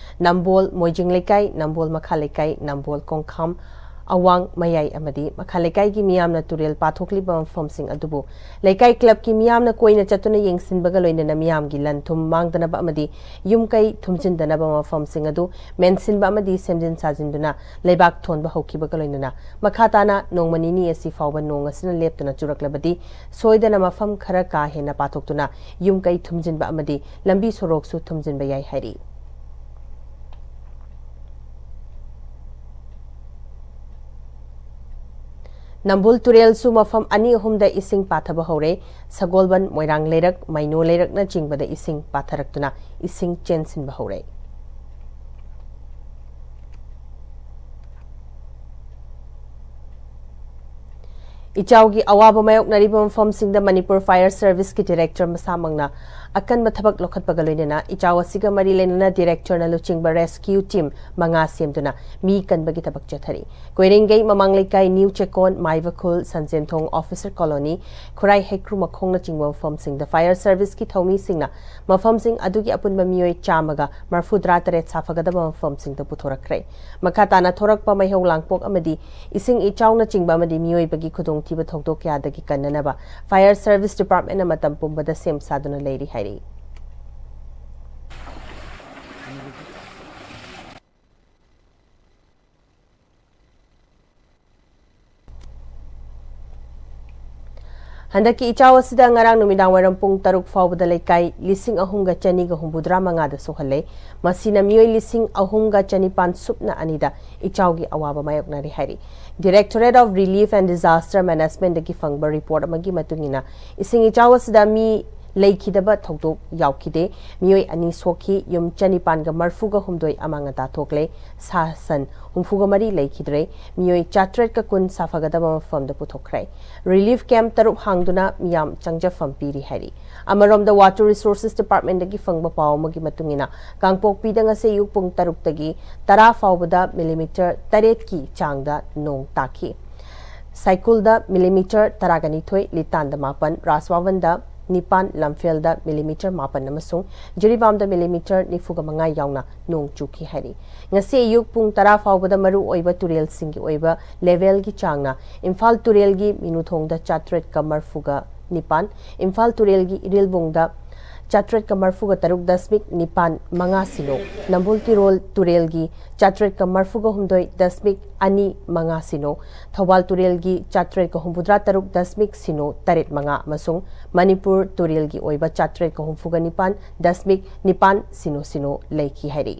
ꯅꯝꯕꯣꯜ ꯃꯣꯏꯖꯤꯡ ꯂꯩꯀꯥꯏ, ꯅꯝꯕꯣꯜ ꯃꯈꯥ ꯂꯩꯀꯥꯏ, ꯅꯝꯕꯣꯜ ꯀꯣꯡꯈꯥꯝ, ꯑꯋꯥꯡ, ꯃꯌꯥꯏ ꯑꯃꯗꯤ ꯃꯈꯥ ꯂꯩꯀꯥꯏꯒꯤ ꯃꯤꯌꯥꯝꯅ ꯇꯨꯔꯦꯜ ꯄꯥꯊꯣꯛꯂꯤꯕ ꯃꯐꯝꯁꯤꯡ ꯑꯗꯨꯕꯨ ꯂꯩꯀꯥꯏ ꯀ꯭ꯂꯕꯀꯤ ꯃꯤꯌꯥꯝꯅ ꯀꯣꯏꯅ ꯆꯠꯇꯨꯅ ꯌꯦꯡꯁꯤꯟꯕꯒ ꯂꯣꯏꯅꯅ ꯃꯤꯌꯥꯝꯒꯤ ꯂꯟ ꯊꯨꯝ ꯃꯥꯡꯗꯅꯕ ꯑꯃꯗꯤ ꯌꯨꯝ ꯀꯩ ꯊꯨꯝꯖꯤꯟꯗꯅꯕ ꯃꯐꯝꯁꯤꯡ ꯑꯗꯨ ꯃꯦꯟꯁꯤꯟꯕ ꯑꯃꯗꯤ ꯁꯦꯝꯖꯤꯟ ꯁꯥꯖꯤꯟꯗꯨꯅ ꯂꯩꯕꯥꯛ ꯊꯣꯟꯕ ꯍꯧꯈꯤꯕꯒ ꯂꯣꯏꯅꯅ ꯃꯈꯥ ꯇꯥꯅ ꯅꯣꯡꯃ ꯅꯤꯅꯤ ꯑꯁꯤ ꯐꯥꯎꯕ ꯅꯣꯡ ꯑꯁꯤꯅ ꯂꯦꯞꯇꯅ ꯆꯨꯔꯛꯂꯕꯗꯤ ꯁꯣꯏꯗꯅ ꯃꯐꯝ ꯈꯔ ꯀꯥ ꯍꯦꯟꯅ ꯄꯥꯊꯣꯛꯇꯨꯅ ꯌꯨꯝ ꯀꯩ ꯊꯨꯝꯖꯤꯟꯕ ꯑꯃꯗꯤ ꯂꯝꯕꯤ ꯁꯣꯔꯣꯛꯁꯨ ꯊꯨꯝꯖꯤꯟꯕ ꯌꯥꯏ ꯍꯥꯏꯔꯤ꯫ ꯅꯝꯕꯨꯜ ꯇꯨꯔꯦꯜꯁꯨ ꯃꯐꯝ ꯑꯅꯤ ꯑꯍꯨꯝꯗ ꯏꯁꯤꯡ ꯄꯥꯊꯕ ꯍꯧꯔꯦ꯫ ꯁꯒꯣꯜꯕꯟ, ꯃꯣꯏꯔꯥꯡ ꯂꯩꯔꯛ, ꯃꯩꯅꯣ ꯂꯩꯔꯛꯅꯆꯤꯡꯕꯗ ꯏꯁꯤꯡ ꯄꯥꯊꯔꯛꯇꯨꯅ ꯏꯁꯤꯡ ꯆꯦꯟꯁꯤꯟꯕ ꯍꯧꯔꯦ꯫ ꯏꯆꯥꯎꯒꯤ ꯑꯋꯥꯕ ꯃꯥꯌꯣꯛꯅꯔꯤꯕ ꯃꯐꯝꯁꯤꯡꯗ ꯃꯅꯤꯄꯨꯔ ꯐꯥꯌꯔ ꯁꯔꯚꯤꯁꯀꯤ ꯗꯤꯔꯦꯛꯇꯔ ꯃꯁꯥꯃꯛꯅ ꯑꯀꯟꯕ ꯊꯕꯛ ꯂꯧꯈꯠꯄꯒ ꯂꯣꯏꯅꯅ ꯏꯆꯥꯎ ꯑꯁꯤꯒ ꯃꯔꯤ ꯂꯩꯅꯅ ꯗꯤꯔꯦꯛꯇꯔꯅ ꯂꯨꯆꯤꯡꯕ ꯔꯦꯁꯀ꯭ꯌꯨ ꯇꯤꯝ ꯃꯉꯥ ꯁꯦꯝꯗꯨꯅ ꯃꯤ ꯀꯟꯕꯒꯤ ꯊꯕꯛ ꯆꯠꯊꯔꯤ꯫ ꯀꯣꯏꯔꯦꯡꯒꯩ, ꯃꯃꯥꯡ ꯂꯩꯀꯥꯏ, ꯅ꯭ꯌꯨ ꯆꯦꯀꯣꯟ, ꯃꯥꯏꯕꯈꯨꯜ, ꯁꯟꯖꯦꯟꯊꯣꯡ, ꯑꯣꯐꯤꯁꯔ ꯀꯣꯂꯣꯅꯤ, ꯈꯨꯔꯥꯏ ꯍꯩꯀ꯭ꯔꯨ ꯃꯈꯣꯡꯅꯆꯤꯡꯕ ꯃꯐꯝꯁꯤꯡꯗ ꯐꯥꯌꯔ ꯁꯔꯚꯤꯁꯀꯤ ꯊꯧꯃꯤꯁꯤꯡꯅ ꯃꯐꯝꯁꯤꯡ ꯑꯗꯨꯒꯤ ꯑꯄꯨꯟꯕ ꯃꯤꯑꯣꯏ ꯆꯥꯝꯃꯒ ꯃꯔꯐꯨꯇꯔꯥ ꯇꯔꯦꯠ ꯁꯥꯐꯒꯗꯕ ꯃꯐꯝꯁꯤꯡꯗ ꯄꯨꯊꯣꯔꯛꯈ꯭ꯔꯦ꯫ ꯃꯈꯥ ꯇꯥꯅ ꯊꯣꯔꯛꯄ ꯃꯩꯍꯧ ꯂꯥꯡꯄꯣꯛ ꯑꯃꯗꯤ ꯏꯁꯤꯡ ꯏꯆꯥꯎꯅꯆꯤꯡꯕ ꯑꯃꯗꯤ ꯃꯤꯑꯣꯏꯕꯒꯤ ꯈꯨꯗꯣꯡꯊꯤꯕ ꯊꯧꯗꯣꯛ ꯀꯌꯥꯗꯒꯤ ꯀꯟꯅꯅꯕ ꯐꯥꯌꯔ ꯁꯔꯚꯤꯁ ꯗꯤꯄꯥꯔꯠꯃꯦꯟꯅ ꯃꯇꯝ ꯄꯨꯝꯕꯗ ꯁꯦꯝ ꯁꯥꯗꯨꯅ ꯂꯩꯔꯤ ꯍꯥꯏꯔꯤ꯫ ꯍꯟꯗꯛꯀꯤ ꯏꯆꯥꯎ ꯑꯁꯤꯗ ꯉꯔꯥꯡ ꯅꯨꯃꯤꯗꯥꯡ ꯋꯥꯏꯔꯝ ꯄꯨꯡ ꯇꯔꯨꯛ ꯐꯥꯎꯕꯗ ꯂꯩꯀꯥꯏ ꯂꯤꯁꯤꯡ ꯑꯍꯨꯝꯒ ꯆꯅꯤꯒ ꯍꯨꯝꯐꯨꯇꯔꯥ ꯃꯉꯥꯗ ꯁꯣꯛꯍꯜꯂꯦ꯫ ꯃꯁꯤꯅ ꯃꯤꯑꯣꯏ ꯂꯤꯁꯤꯡ ꯑꯍꯨꯝꯒ ꯆꯅꯤꯄꯥꯟ ꯁꯨꯞꯅ ꯑꯅꯤꯗ ꯏꯆꯥꯎꯒꯤ ꯑꯋꯥꯕ ꯃꯥꯌꯣꯛꯅꯔꯤ ꯍꯥꯏꯔꯤ꯫ Directorate of Relief and Disaster Managementꯗꯒꯤ ꯐꯪꯕ ꯔꯤꯄꯣꯔꯠ ꯑꯃꯒꯤ ꯃꯇꯨꯡ ꯏꯟꯅ, ꯏꯁꯤꯡ ꯏꯆꯥꯎ ꯑꯁꯤꯗ ꯃꯤ ꯂꯩꯈꯤꯗꯕ ꯊꯧꯗꯣꯛ ꯌꯥꯎꯈꯤꯗꯦ꯫ ꯃꯤꯑꯣꯏ ꯑꯅꯤ ꯁꯣꯛꯈꯤ꯫ ꯌꯨꯝ ꯆꯅꯤꯄꯥꯟꯒ ꯃꯔꯐꯨꯒ ꯍꯨꯝꯗꯣꯏ ꯑꯃꯥꯡ ꯑꯇꯥ ꯊꯣꯛꯂꯦ꯫ ꯁꯥ ꯁꯟ ꯍꯨꯝꯐꯨꯒ ꯃꯔꯤ ꯂꯩꯈꯤꯗ꯭ꯔꯦ꯫ ꯃꯤꯑꯣꯏ ꯆꯥꯇ꯭ꯔꯦꯠꯀ ꯀꯨꯟ ꯁꯥꯐꯒꯗꯕ ꯃꯐꯝꯗ ꯄꯨꯊꯣꯛꯈ꯭ꯔꯦ꯫ ꯔꯤꯂꯤꯐ ꯀꯦꯝꯞ ꯇꯔꯨꯛ ꯍꯥꯡꯗꯨꯅ ꯃꯤꯌꯥꯝ ꯆꯪꯖꯐꯝ ꯄꯤꯔꯤ ꯍꯥꯏꯔꯤ꯫ ꯑꯃꯔꯣꯝꯗ, Water Resources Departmentꯗꯒꯤ ꯐꯪꯕ ꯄꯥꯎ ꯑꯃꯒꯤ ꯃꯇꯨꯡ ꯏꯟꯅ, ꯀꯥꯡꯄꯣꯛꯄꯤꯗ ꯉꯁꯤ ꯑꯌꯨꯛ ꯄꯨꯡ ꯇꯔꯨꯛꯇꯒꯤ ꯇꯔꯥ ꯐꯥꯎꯕꯗ ꯃꯤꯂꯤꯃꯤꯇꯔ ꯇꯔꯦꯠꯀꯤ ꯆꯥꯡꯗ ꯅꯣꯡ ꯇꯥꯈꯤ꯫ ꯁꯥꯏꯀꯨꯜꯗ ꯃꯤꯂꯤꯃꯤꯇꯔ ꯇꯔꯥꯒ ꯅꯤꯊꯣꯏ, ꯂꯤꯇꯥꯟꯗ ꯃꯥꯄꯟ, ꯔꯥꯖꯋꯥꯋꯟꯗ ꯅꯤꯄꯥꯟ, ꯂꯝꯐꯦꯜꯗ ꯃꯤꯂꯤꯃꯤꯇꯔ ꯃꯥꯄꯟ ꯑꯃꯁꯨꯡ ꯖꯤꯔꯤꯕꯥꯝꯗ ꯃꯤꯂꯤꯃꯤꯇꯔ ꯅꯤꯐꯨꯒ ꯃꯉꯥ ꯌꯥꯎꯅ ꯅꯣꯡ ꯆꯨꯈꯤ ꯍꯥꯏꯔꯤ꯫ ꯉꯁꯤ ꯑꯌꯨꯛ ꯄꯨꯡ ꯇꯔꯥ ꯐꯥꯎꯕꯗ ꯃꯔꯨ ꯑꯣꯏꯕ ꯇꯨꯔꯦꯜꯁꯤꯡꯒꯤ ꯑꯣꯏꯕ ꯂꯦꯚꯦꯜꯒꯤ ꯆꯥꯡꯅ ꯏꯝꯐꯥꯜ ꯇꯨꯔꯦꯜꯒꯤ ꯃꯤꯅꯨꯊꯣꯡꯗ ꯆꯥꯇ꯭ꯔꯦꯠꯀ ꯃꯔꯐꯨꯒ ꯅꯤꯄꯥꯟ, ꯏꯝꯐꯥꯜ ꯇꯨꯔꯦꯜꯒꯤ ꯏꯔꯤꯜꯕꯨꯡꯗ ꯆꯥꯇ꯭ꯔꯦꯠꯀ ꯃꯔꯐꯨꯒ ꯇꯔꯨꯛ ꯗꯁꯃꯤꯛ ꯅꯤꯄꯥꯟ ꯃꯉꯥ ꯁꯤꯅꯣ, ꯅꯝꯕꯨꯜ ꯇꯤꯔꯣꯜ ꯇꯨꯔꯦꯜꯒꯤ ꯆꯥꯇ꯭ꯔꯦꯠꯀ ꯃꯔꯐꯨꯒ ꯍꯨꯝꯗꯣꯏ ꯗꯁꯃꯤꯛ ꯑꯅꯤ ꯃꯉꯥ ꯁꯤꯅꯣ, ꯊꯧꯕꯥꯜ ꯇꯨꯔꯦꯜꯒꯤ ꯆꯥꯇ꯭ꯔꯦꯠꯀ ꯍꯨꯝꯐꯨꯇꯔꯥ ꯇꯔꯨꯛ ꯗꯁꯃꯤꯛ ꯁꯤꯅꯣ ꯇꯔꯦꯠ ꯃꯉꯥ ꯑꯃꯁꯨꯡ ꯃꯅꯤꯄꯨꯔ ꯇꯨꯔꯦꯜꯒꯤ ꯑꯣꯏꯕ ꯆꯥꯇ꯭ꯔꯦꯠꯀ ꯍꯨꯝꯐꯨꯒ ꯅꯤꯄꯥꯟ ꯗꯁꯃꯤꯛ ꯅꯤꯄꯥꯟ ꯁꯤꯅꯣ ꯁꯤꯅꯣ ꯂꯩꯈꯤ ꯍꯥꯏꯔꯤ꯫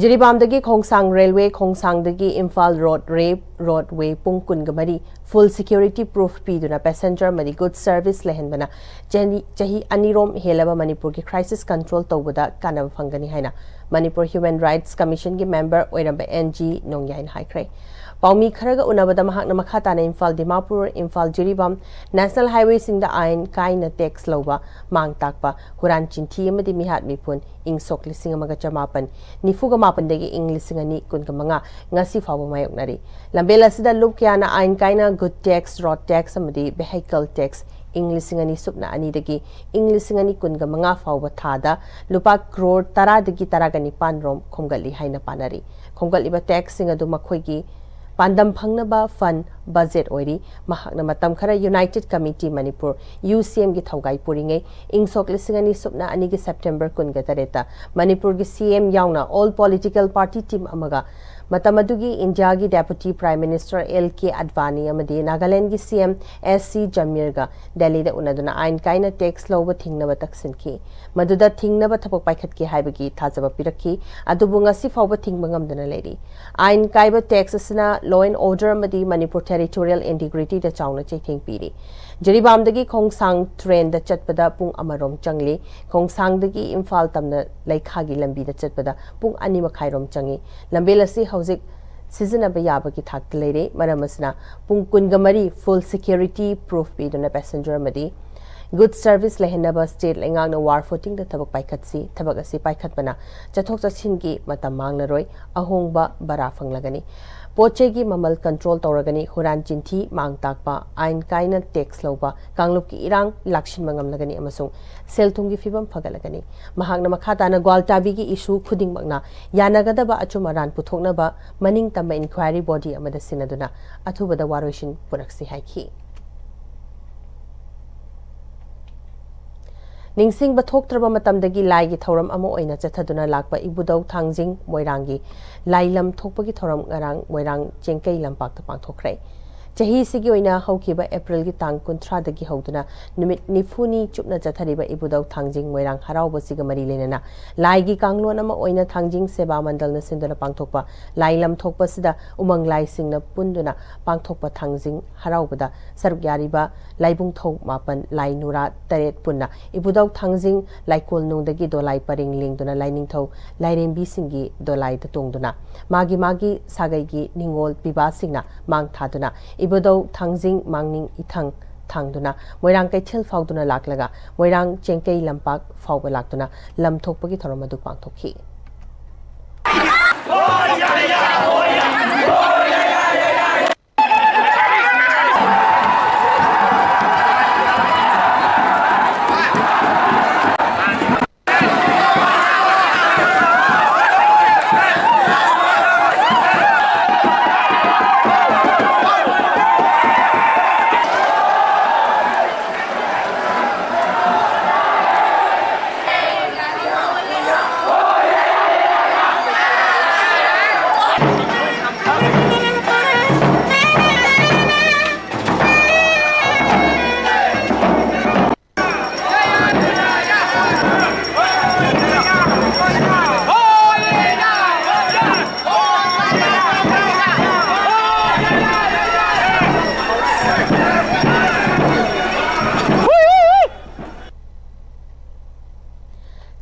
ꯖꯤꯔꯤꯕꯥꯝꯗꯒꯤ ꯈꯣꯡꯁꯥꯡ ꯔꯦꯜꯋꯦ, ꯈꯣꯡꯁꯥꯡꯗꯒꯤ ꯏꯝꯐꯥꯜ ꯔꯣꯗ ꯔꯦꯞ ꯔꯣꯗꯋꯦ ꯄꯨꯡ ꯀꯨꯟꯒ ꯃꯔꯤ full security proof ꯄꯤꯗꯨꯅ passenger ꯑꯃꯗꯤ goods service ꯂꯩꯍꯟꯕꯅ ꯆꯍꯤ, ꯆꯍꯤ ꯑꯅꯤꯔꯣꯝ ꯍꯦꯜꯂꯕ ꯃꯅꯤꯄꯨꯔꯒꯤ crisis control ꯇꯧꯕꯗ ꯀꯥꯟꯅꯕ ꯐꯪꯒꯅꯤ ꯍꯥꯏꯅ ꯃꯅꯤꯄꯨꯔ Human Rights Commissionꯒꯤ member ꯑꯣꯏꯔꯝꯕ ꯑꯦꯟ ꯖꯤ ꯅꯣꯡꯌꯥꯏꯅ ꯍꯥꯏꯈ꯭ꯔꯦ꯫ ꯄꯥꯎꯃꯤ ꯈꯔꯒ ꯎꯅꯕꯗ ꯃꯍꯥꯛꯅ ꯃꯈꯥ ꯇꯥꯅ ꯏꯝꯐꯥꯜ, ꯗꯤꯃꯥꯄꯨꯔ, ꯏꯝꯐꯥꯜ, ꯖꯤꯔꯤꯕꯥꯝ national highwayꯁꯤꯡꯗ ꯑꯥꯏꯟ ꯀꯥꯏꯅ tax ꯂꯧꯕ, ꯃꯥꯡ ꯇꯥꯛꯄ, ꯍꯨꯔꯥꯟ ꯆꯤꯟꯊꯤ ꯑꯃꯗꯤ ꯃꯤꯍꯥꯠ ꯃꯤꯄꯨꯟ ꯏꯪ ꯁꯣꯛ ꯂꯤꯁꯤꯡ ꯑꯃꯒ ꯆꯃꯥꯄꯟ ꯅꯤꯐꯨꯒ ꯃꯥꯄꯟꯗꯒꯤ ꯏꯪ ꯂꯤꯁꯤꯡ ꯑꯅꯤ ꯀꯨꯟꯒ ꯃꯉꯥ ꯉꯁꯤ ꯐꯥꯎꯕ ꯃꯥꯌꯣꯛꯅꯔꯤ꯫ ꯂꯝꯕꯦꯜ ꯑꯁꯤꯗ ꯂꯨꯞ ꯀꯌꯥꯅ ꯑꯥꯏꯟ ꯀꯥꯏꯅ good tax, road tax ꯑꯃꯗꯤ vehicle tax ꯏꯪ ꯂꯤꯁꯤꯡ ꯑꯅꯤ ꯁꯨꯞꯅ ꯑꯅꯤꯗꯒꯤ ꯏꯪ ꯂꯤꯁꯤꯡ ꯑꯅꯤ ꯀꯨꯟꯒ ꯃꯉꯥ ꯐꯥꯎꯕ ꯊꯥꯗ ꯂꯨꯄꯥ ꯀ꯭ꯔꯣꯔ ꯇꯔꯥꯗꯒꯤ ꯇꯔꯥꯒ ꯅꯤꯄꯥꯟ ꯔꯣꯝ ꯈꯣꯝꯒꯠꯂꯤ ꯍꯥꯏꯅ ꯄꯥꯅꯔꯤ꯫ ꯈꯣꯝꯒꯠꯂꯤꯕ taxꯁꯤꯡ ꯑꯗꯨ ꯃꯈꯣꯏꯒꯤ ꯄꯥꯟꯗꯝ ꯐꯪꯅꯕ fund budget ꯑꯣꯏꯔꯤ꯫ ꯃꯍꯥꯛꯅ ꯃꯇꯝ ꯈꯔ United Committee Manipur, ꯌꯨ ꯁꯤ ꯑꯦꯝꯒꯤ ꯊꯧꯒꯥꯏ ꯄꯨꯔꯤꯉꯩ ꯏꯪ ꯁꯣꯛ ꯂꯤꯁꯤꯡ ꯑꯅꯤ ꯁꯨꯞꯅ ꯑꯅꯤꯒꯤ September ꯀꯨꯟꯒ ꯇꯔꯦꯠꯇ ꯃꯅꯤꯄꯨꯔꯒꯤ ꯁꯤ ꯑꯦꯝ ꯌꯥꯎꯅ all political party team ꯑꯃꯒ ꯃꯇꯝ ꯑꯗꯨꯒꯤ ꯏꯟꯗꯤꯌꯥꯒꯤ Deputy Prime Minister ꯑꯦꯜ ꯀꯦ ꯑꯗꯚꯥꯅꯤ ꯑꯃꯗꯤ ꯅꯥꯒꯥꯂꯦꯟꯗꯒꯤ ꯁꯤ ꯑꯦꯝ ꯑꯦꯁ ꯁꯤ ꯖꯃꯤꯔꯒ ꯗꯦꯜꯂꯤꯗ ꯎꯅꯗꯨꯅ ꯑꯥꯏꯟ ꯀꯥꯏꯅ tax ꯂꯧꯕ ꯊꯤꯡꯅꯕ ꯇꯛꯁꯤꯟꯈꯤ꯫ ꯃꯗꯨꯗ ꯊꯤꯡꯅꯕ ꯊꯕꯛ ꯄꯥꯏꯈꯠꯀꯦ ꯍꯥꯏꯕꯒꯤ ꯊꯥꯖꯕ ꯄꯤꯔꯛꯈꯤ, ꯑꯗꯨꯕꯨ ꯉꯁꯤ ꯐꯥꯎꯕ ꯊꯤꯡꯕ ꯉꯝꯗꯅ ꯂꯩꯔꯤ꯫ ꯑꯥꯏꯟ ꯀꯥꯏꯕ tax ꯑꯁꯤꯅ law and order ꯑꯃꯗꯤ ꯃꯅꯤꯄꯨꯔ territorial integrityꯗ ꯆꯥꯎꯅ ꯆꯩꯊꯦꯡ ꯄꯤꯔꯤ꯫ ꯖꯤꯔꯤꯕꯥꯝꯗꯒꯤ ꯈꯣꯡꯁꯥꯡ trainꯗ ꯆꯠꯄꯗ ꯄꯨꯡ ꯑꯃꯔꯣꯝ ꯆꯪꯂꯤ꯫ ꯈꯣꯡꯁꯥꯡꯗꯒꯤ ꯏꯝꯐꯥꯜ ꯇꯝꯅ ꯂꯩꯈꯥꯒꯤ ꯂꯝꯕꯤꯗ ꯆꯠꯄꯗ ꯄꯨꯡ ꯑꯅꯤ ꯃꯈꯥꯏꯔꯣꯝ ꯆꯪꯏ꯫ ꯂꯝꯕꯦꯜ ꯑꯁꯤ ꯍꯧꯖꯤꯛ ꯁꯤꯖꯤꯟꯅꯕ ꯌꯥꯕꯒꯤ ꯊꯥꯛꯇ ꯂꯩꯔꯦ꯫ ꯃꯔꯝ ꯑꯁꯤꯅ ꯄꯨꯡ ꯀꯨꯟꯒ ꯃꯔꯤ full security proof ꯄꯤꯗꯨꯅ passenger ꯑꯃꯗꯤ Good service ꯂꯩꯍꯟꯅꯕ state ꯂꯩꯉꯥꯛꯅ war footing ꯗ ꯊꯕꯛ ꯄꯥꯏꯈꯠꯁꯤ꯫ ꯊꯕꯛ ꯑꯁꯤ ꯄꯥꯏꯈꯠꯄꯅ ꯆꯠꯊꯣꯛ ꯆꯠꯁꯤꯟꯒꯤ ꯃꯇꯝ ꯃꯥꯡꯂꯔꯣꯏ, ꯑꯍꯣꯡꯕ ꯚꯔꯥ ꯐꯪꯂꯒꯅꯤ꯫ ꯄꯣꯠ ꯆꯩꯒꯤ ꯃꯃꯜ control ꯇꯧꯔꯒꯅꯤ꯫ ꯍꯨꯔꯥꯟ ꯆꯤꯟꯊꯤ, ꯃꯥꯡ ꯇꯥꯛꯄ, ꯑꯥꯏꯟ ꯀꯥꯏꯅ tax ꯂꯧꯕ, ꯀꯥꯡꯂꯨꯞꯀꯤ ꯏꯔꯥꯡ ꯂꯥꯛꯁꯤꯟꯕ ꯉꯝꯂꯒꯅꯤ ꯑꯃꯁꯨꯡ ꯁꯦꯜ ꯊꯨꯝꯒꯤ ꯐꯤꯕꯝ ꯐꯒꯠꯂꯒꯅꯤ꯫ ꯃꯍꯥꯛꯅ ꯃꯈꯥ ꯇꯥꯅ ꯒ꯭ꯋꯥꯜꯇꯥꯕꯤꯒꯤ issue ꯈꯨꯗꯤꯡꯃꯛꯅ ꯌꯥꯅꯒꯗꯕ ꯑꯆꯨꯝ ꯑꯔꯥꯟ ꯄꯨꯊꯣꯛꯅꯕ ꯃꯅꯤꯡ ꯇꯝꯕ inquiry body ꯑꯃꯗ ꯁꯤꯟꯅꯗꯨꯅ ꯑꯊꯨꯕꯗ ꯋꯥꯔꯣꯏꯁꯤꯟ ꯄꯨꯔꯛꯁꯤ ꯍꯥꯏꯈꯤ꯫ ꯅꯤꯡꯁꯤꯡꯕ ꯊꯣꯛꯇ꯭ꯔꯕ ꯃꯇꯝꯗꯒꯤ ꯂꯥꯏꯒꯤ ꯊꯧꯔꯝ ꯑꯃ ꯑꯣꯏꯅ ꯆꯠꯊꯗꯨꯅ ꯂꯥꯛꯄ ꯏꯕꯨꯙꯧ ꯊꯥꯡꯖꯤꯡ ꯃꯣꯏꯔꯥꯡꯒꯤ ꯂꯥꯏ ꯂꯝ ꯊꯣꯛꯄꯒꯤ ꯊꯧꯔꯝ ꯉꯔꯥꯡ ꯃꯣꯏꯔꯥꯡ ꯆꯦꯡꯀꯩ ꯂꯝꯄꯥꯛꯇ ꯄꯥꯡꯊꯣꯛꯈ꯭ꯔꯦ꯫ ꯆꯍꯤꯁꯤꯒꯤ ꯑꯣꯏꯅ ꯍꯧꯈꯤꯕ April ꯒꯤ ꯇꯥꯡ ꯀꯨꯟꯊ꯭ꯔꯥꯗꯒꯤ ꯍꯧꯗꯨꯅ ꯅꯨꯃꯤꯠ ꯅꯤꯐꯨꯅꯤ ꯆꯨꯞꯅ ꯆꯠꯊꯔꯤꯕ ꯏꯕꯨꯙꯧ ꯊꯥꯡꯖꯤꯡ ꯃꯣꯏꯔꯥꯡ ꯍꯔꯥꯎꯕꯁꯤꯒ ꯃꯔꯤ ꯂꯩꯅꯅ ꯂꯥꯏꯒꯤ ꯀꯥꯡꯂꯣꯟ ꯑꯃ ꯑꯣꯏꯅ ꯊꯥꯡꯖꯤꯡ ꯁꯦꯕꯥ ꯃꯟꯗꯜꯅ ꯁꯤꯟꯗꯨꯅ ꯄꯥꯡꯊꯣꯛꯄ ꯂꯥꯏ ꯂꯝ ꯊꯣꯛꯄꯁꯤꯗ ꯎꯃꯪ ꯂꯥꯏꯁꯤꯡꯅ ꯄꯨꯟꯗꯨꯅ ꯄꯥꯡꯊꯣꯛꯄ ꯊꯥꯡꯖꯤꯡ ꯍꯔꯥꯎꯕꯗ ꯁꯔꯨꯛ ꯌꯥꯔꯤꯕ ꯂꯥꯏꯕꯨꯡꯊꯧ ꯃꯥꯄꯟ, ꯂꯥꯏ ꯅꯨꯔꯥ ꯇꯔꯦꯠ ꯄꯨꯟꯅ ꯏꯕꯨꯙꯧ ꯊꯥꯡꯖꯤꯡ ꯂꯥꯏꯀꯣꯜꯅꯨꯡꯗꯒꯤ ꯗꯣꯂꯥꯏ ꯄꯔꯤꯡ ꯂꯦꯡꯗꯨꯅ ꯂꯥꯏꯅꯤꯡꯊꯧ ꯂꯥꯏꯔꯦꯝꯕꯤꯁꯤꯡꯒꯤ ꯗꯣꯂꯥꯏꯗ ꯇꯣꯡꯗꯨꯅ ꯃꯥꯒꯤ ꯃꯥꯒꯤ ꯁꯥꯒꯩꯒꯤ ꯅꯤꯉꯣꯜ ꯄꯤꯕꯥꯁꯤꯡꯅ ꯃꯥꯡ ꯊꯥꯗꯨꯅ ꯏꯕꯨꯙꯧ ꯊꯥꯡꯖꯤꯡ ꯃꯥꯡꯅꯤꯡ ꯏꯊꯪ ꯊꯥꯡꯗꯨꯅ ꯃꯣꯏꯔꯥꯡ ꯀꯩꯊꯦꯜ ꯐꯥꯎꯗꯨꯅ ꯂꯥꯛꯂꯒ ꯃꯣꯏꯔꯥꯡ ꯆꯦꯡꯀꯩ ꯂꯝꯄꯥꯛ ꯐꯥꯎꯕ ꯂꯥꯛꯇꯨꯅ ꯂꯝ ꯊꯣꯛꯄꯒꯤ ꯊꯧꯔꯝ ꯑꯗꯨ ꯄꯥꯡꯊꯣꯛꯈꯤ꯫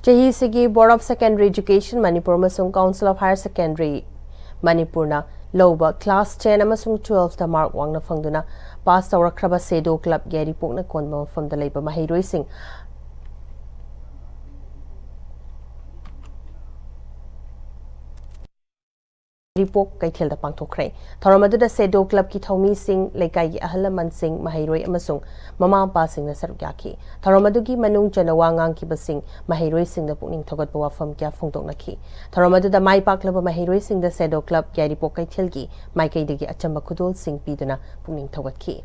ꯆꯍꯤꯁꯤꯒꯤ Board of Secondary Education Manipur ꯑꯃꯁꯨꯡ Council of Higher Secondary ꯃꯅꯤꯄꯨꯔꯅ ꯂꯧꯕ class ten ꯑꯃꯁꯨꯡ twelfth ꯇ mark ꯋꯥꯡꯅ ꯐꯪꯗꯨꯅ pass ꯇꯧꯔꯛꯈ꯭ꯔꯕ ꯁꯦꯗꯣ club ꯌꯥꯏꯔꯤꯄꯣꯛꯅ ꯀꯣꯟꯕ ꯃꯐꯝꯗ ꯂꯩꯕ ꯃꯍꯩꯔꯣꯏꯁꯤꯡ ꯌꯥꯏꯔꯤꯄꯣꯛ ꯀꯩꯊꯦꯜꯗ ꯄꯥꯡꯊꯣꯛꯈ꯭ꯔꯦ꯫ ꯊꯧꯔꯝ ꯑꯗꯨꯗ ꯁꯦꯗꯣ club ꯀꯤ ꯊꯧꯃꯤꯁꯤꯡ, ꯂꯩꯀꯥꯏꯒꯤ ꯑꯍꯜ ꯂꯃꯟꯁꯤꯡ, ꯃꯍꯩꯔꯣꯏ ꯑꯃꯁꯨꯡ ꯃꯃꯥ ꯃꯄꯥꯁꯤꯡꯅ ꯁꯔꯨꯛ ꯌꯥꯈꯤ꯫ ꯊꯧꯔꯝ ꯑꯗꯨꯒꯤ ꯃꯅꯨꯡ ꯆꯟꯅ ꯋꯥ ꯉꯥꯡꯈꯤꯕꯁꯤꯡ ꯃꯍꯩꯔꯣꯏꯁꯤꯡꯗ ꯄꯨꯛꯅꯤꯡ ꯊꯧꯒꯠꯄ ꯋꯥꯐꯝ ꯀꯌꯥ ꯐꯣꯡꯗꯣꯛꯅꯈꯤ꯫ ꯊꯧꯔꯝ ꯑꯗꯨꯗ ꯃꯥꯏ ꯄꯥꯛꯂꯕ ꯃꯍꯩꯔꯣꯏꯁꯤꯡꯗ ꯁꯦꯗꯣ club ꯌꯥꯏꯔꯤꯄꯣꯛ ꯀꯩꯊꯦꯜꯒꯤ ꯃꯥꯏꯀꯩꯗꯒꯤ ꯑꯆꯝꯕ ꯈꯨꯗꯣꯜꯁꯤꯡ ꯄꯤꯗꯨꯅ ꯄꯨꯛꯅꯤꯡ ꯊꯧꯒꯠꯈꯤ꯫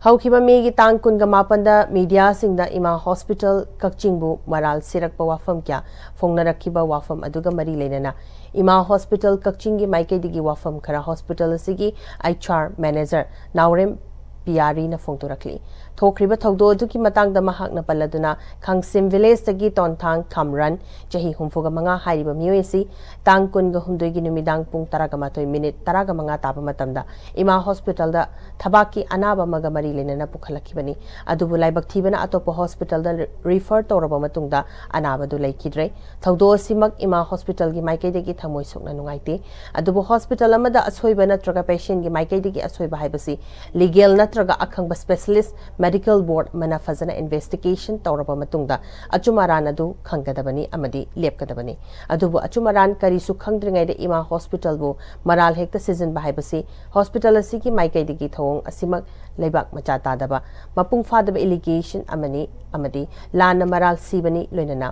ꯍꯧꯈꯤꯕ ꯃꯦꯒꯤ ꯇꯥꯡ ꯀꯨꯟꯒ ꯃꯥꯄꯟꯗ mediaꯁꯤꯡꯗ ꯏꯃꯥ ꯍꯣꯁꯄꯤꯇꯥꯜ ꯀꯛꯆꯤꯡꯕꯨ ꯃꯔꯥꯜ ꯁꯤꯔꯛꯄ ꯋꯥꯐꯝ ꯀꯌꯥ ꯐꯣꯡꯅꯔꯛꯈꯤꯕ ꯋꯥꯐꯝ ꯑꯗꯨꯒ ꯃꯔꯤ ꯂꯩꯅꯅ ꯏꯃꯥ ꯍꯣꯁꯄꯤꯇꯥꯜ ꯀꯛꯆꯤꯡꯒꯤ ꯃꯥꯏꯀꯩꯗꯒꯤ ꯋꯥꯐꯝ ꯈꯔ ꯍꯣꯁꯄꯤꯇꯥꯜ ꯑꯁꯤꯒꯤ HR manager ꯅꯥꯎꯔꯦꯝ ꯄꯤꯌꯥꯔꯤꯅ ꯐꯣꯡꯗꯣꯔꯛꯂꯤ꯫ ꯊꯣꯛꯈ꯭ꯔꯤꯕ ꯊꯧꯗꯣꯛ ꯑꯗꯨꯒꯤ ꯃꯇꯥꯡꯗ ꯃꯍꯥꯛꯅ ꯄꯜꯂꯗꯨꯅ, ꯈꯥꯡꯁꯤꯝ villageꯇꯒꯤ ꯇꯣꯟꯊꯥꯡ ꯈꯥꯝꯔꯟ, ꯆꯍꯤ ꯍꯨꯝꯐꯨꯒ ꯃꯉꯥ ꯍꯥꯏꯔꯤꯕ ꯃꯤꯑꯣꯏ ꯑꯁꯤ ꯇꯥꯡ ꯀꯨꯟꯒ ꯍꯨꯝꯗꯣꯏꯒꯤ ꯅꯨꯃꯤꯗꯥꯡ ꯄꯨꯡ ꯇꯔꯥꯒ ꯃꯥꯊꯣꯏ minute ꯇꯔꯥꯒ ꯃꯉꯥ ꯇꯥꯕ ꯃꯇꯝꯗ ꯏꯃꯥ ꯍꯣꯁꯄꯤꯇꯥꯜꯗ ꯊꯕꯥꯛꯀꯤ ꯑꯅꯥꯕ ꯑꯃꯒ ꯃꯔꯤ ꯂꯩꯅꯅ ꯄꯨꯈꯠꯂꯛꯈꯤꯕꯅꯤ꯫ ꯑꯗꯨꯕꯨ ꯂꯥꯏꯕꯛ ꯊꯤꯕꯅ ꯑꯇꯣꯞꯄ ꯍꯣꯁꯄꯤꯇꯥꯜꯗ refer ꯇꯧꯔꯕ ꯃꯇꯨꯡꯗ ꯑꯅꯥꯕꯗꯨ ꯂꯩꯈꯤꯗ꯭ꯔꯦ꯫ ꯊꯧꯗꯣꯛ ꯑꯁꯤꯃꯛ ꯏꯃꯥ ꯍꯣꯁꯄꯤꯇꯥꯜꯒꯤ ꯃꯥꯏꯀꯩꯗꯒꯤ ꯊꯃꯣꯏ ꯁꯣꯛꯅ ꯅꯨꯡꯉꯥꯏꯇꯦ꯫ ꯑꯗꯨꯕꯨ ꯍꯣꯁꯄꯤꯇꯥꯜ ꯑꯃꯗ ꯑꯁꯣꯏꯕ ꯅꯠꯇ꯭ꯔꯒ patientꯒꯤ ꯃꯥꯏꯀꯩꯗꯒꯤ ꯑꯁꯣꯏꯕ ꯍꯥꯏꯕꯁꯤ legal ꯅꯠꯇ꯭ꯔꯒ ꯑꯈꯪꯕ specialist medical board ꯑꯃꯅ ꯐꯖꯅ investigation ꯇꯧꯔꯕ ꯃꯇꯨꯡꯗ ꯑꯆꯨꯝ ꯑꯔꯥꯟ ꯑꯗꯨ ꯈꯪꯒꯗꯕꯅꯤ ꯑꯃꯗꯤ ꯂꯦꯞꯀꯗꯕꯅꯤ꯫ ꯑꯗꯨꯕꯨ ꯑꯆꯨꯝ ꯑꯔꯥꯟ ꯀꯔꯤꯁꯨ ꯈꯪꯗ꯭ꯔꯤꯉꯩꯗ ꯏꯃꯥ ꯍꯣꯁꯄꯤꯇꯥꯜꯕꯨ ꯃꯔꯥꯜ ꯍꯦꯛꯇ ꯁꯤꯖꯤꯟꯕ ꯍꯥꯏꯕꯁꯤ ꯍꯣꯁꯄꯤꯇꯥꯜ ꯑꯁꯤꯒꯤ ꯃꯥꯏꯀꯩꯗꯒꯤ ꯊꯧꯑꯣꯡ ꯑꯁꯤꯃꯛ ꯂꯩꯕꯥꯛ ꯃꯆꯥ ꯇꯥꯗꯕ, ꯃꯄꯨꯡ ꯐꯥꯗꯕ allegation ꯑꯃꯅꯤ ꯑꯃꯗꯤ ꯂꯥꯟꯅ ꯃꯔꯥꯜ ꯁꯤꯕꯅꯤ꯫ ꯂꯣꯏꯅꯅ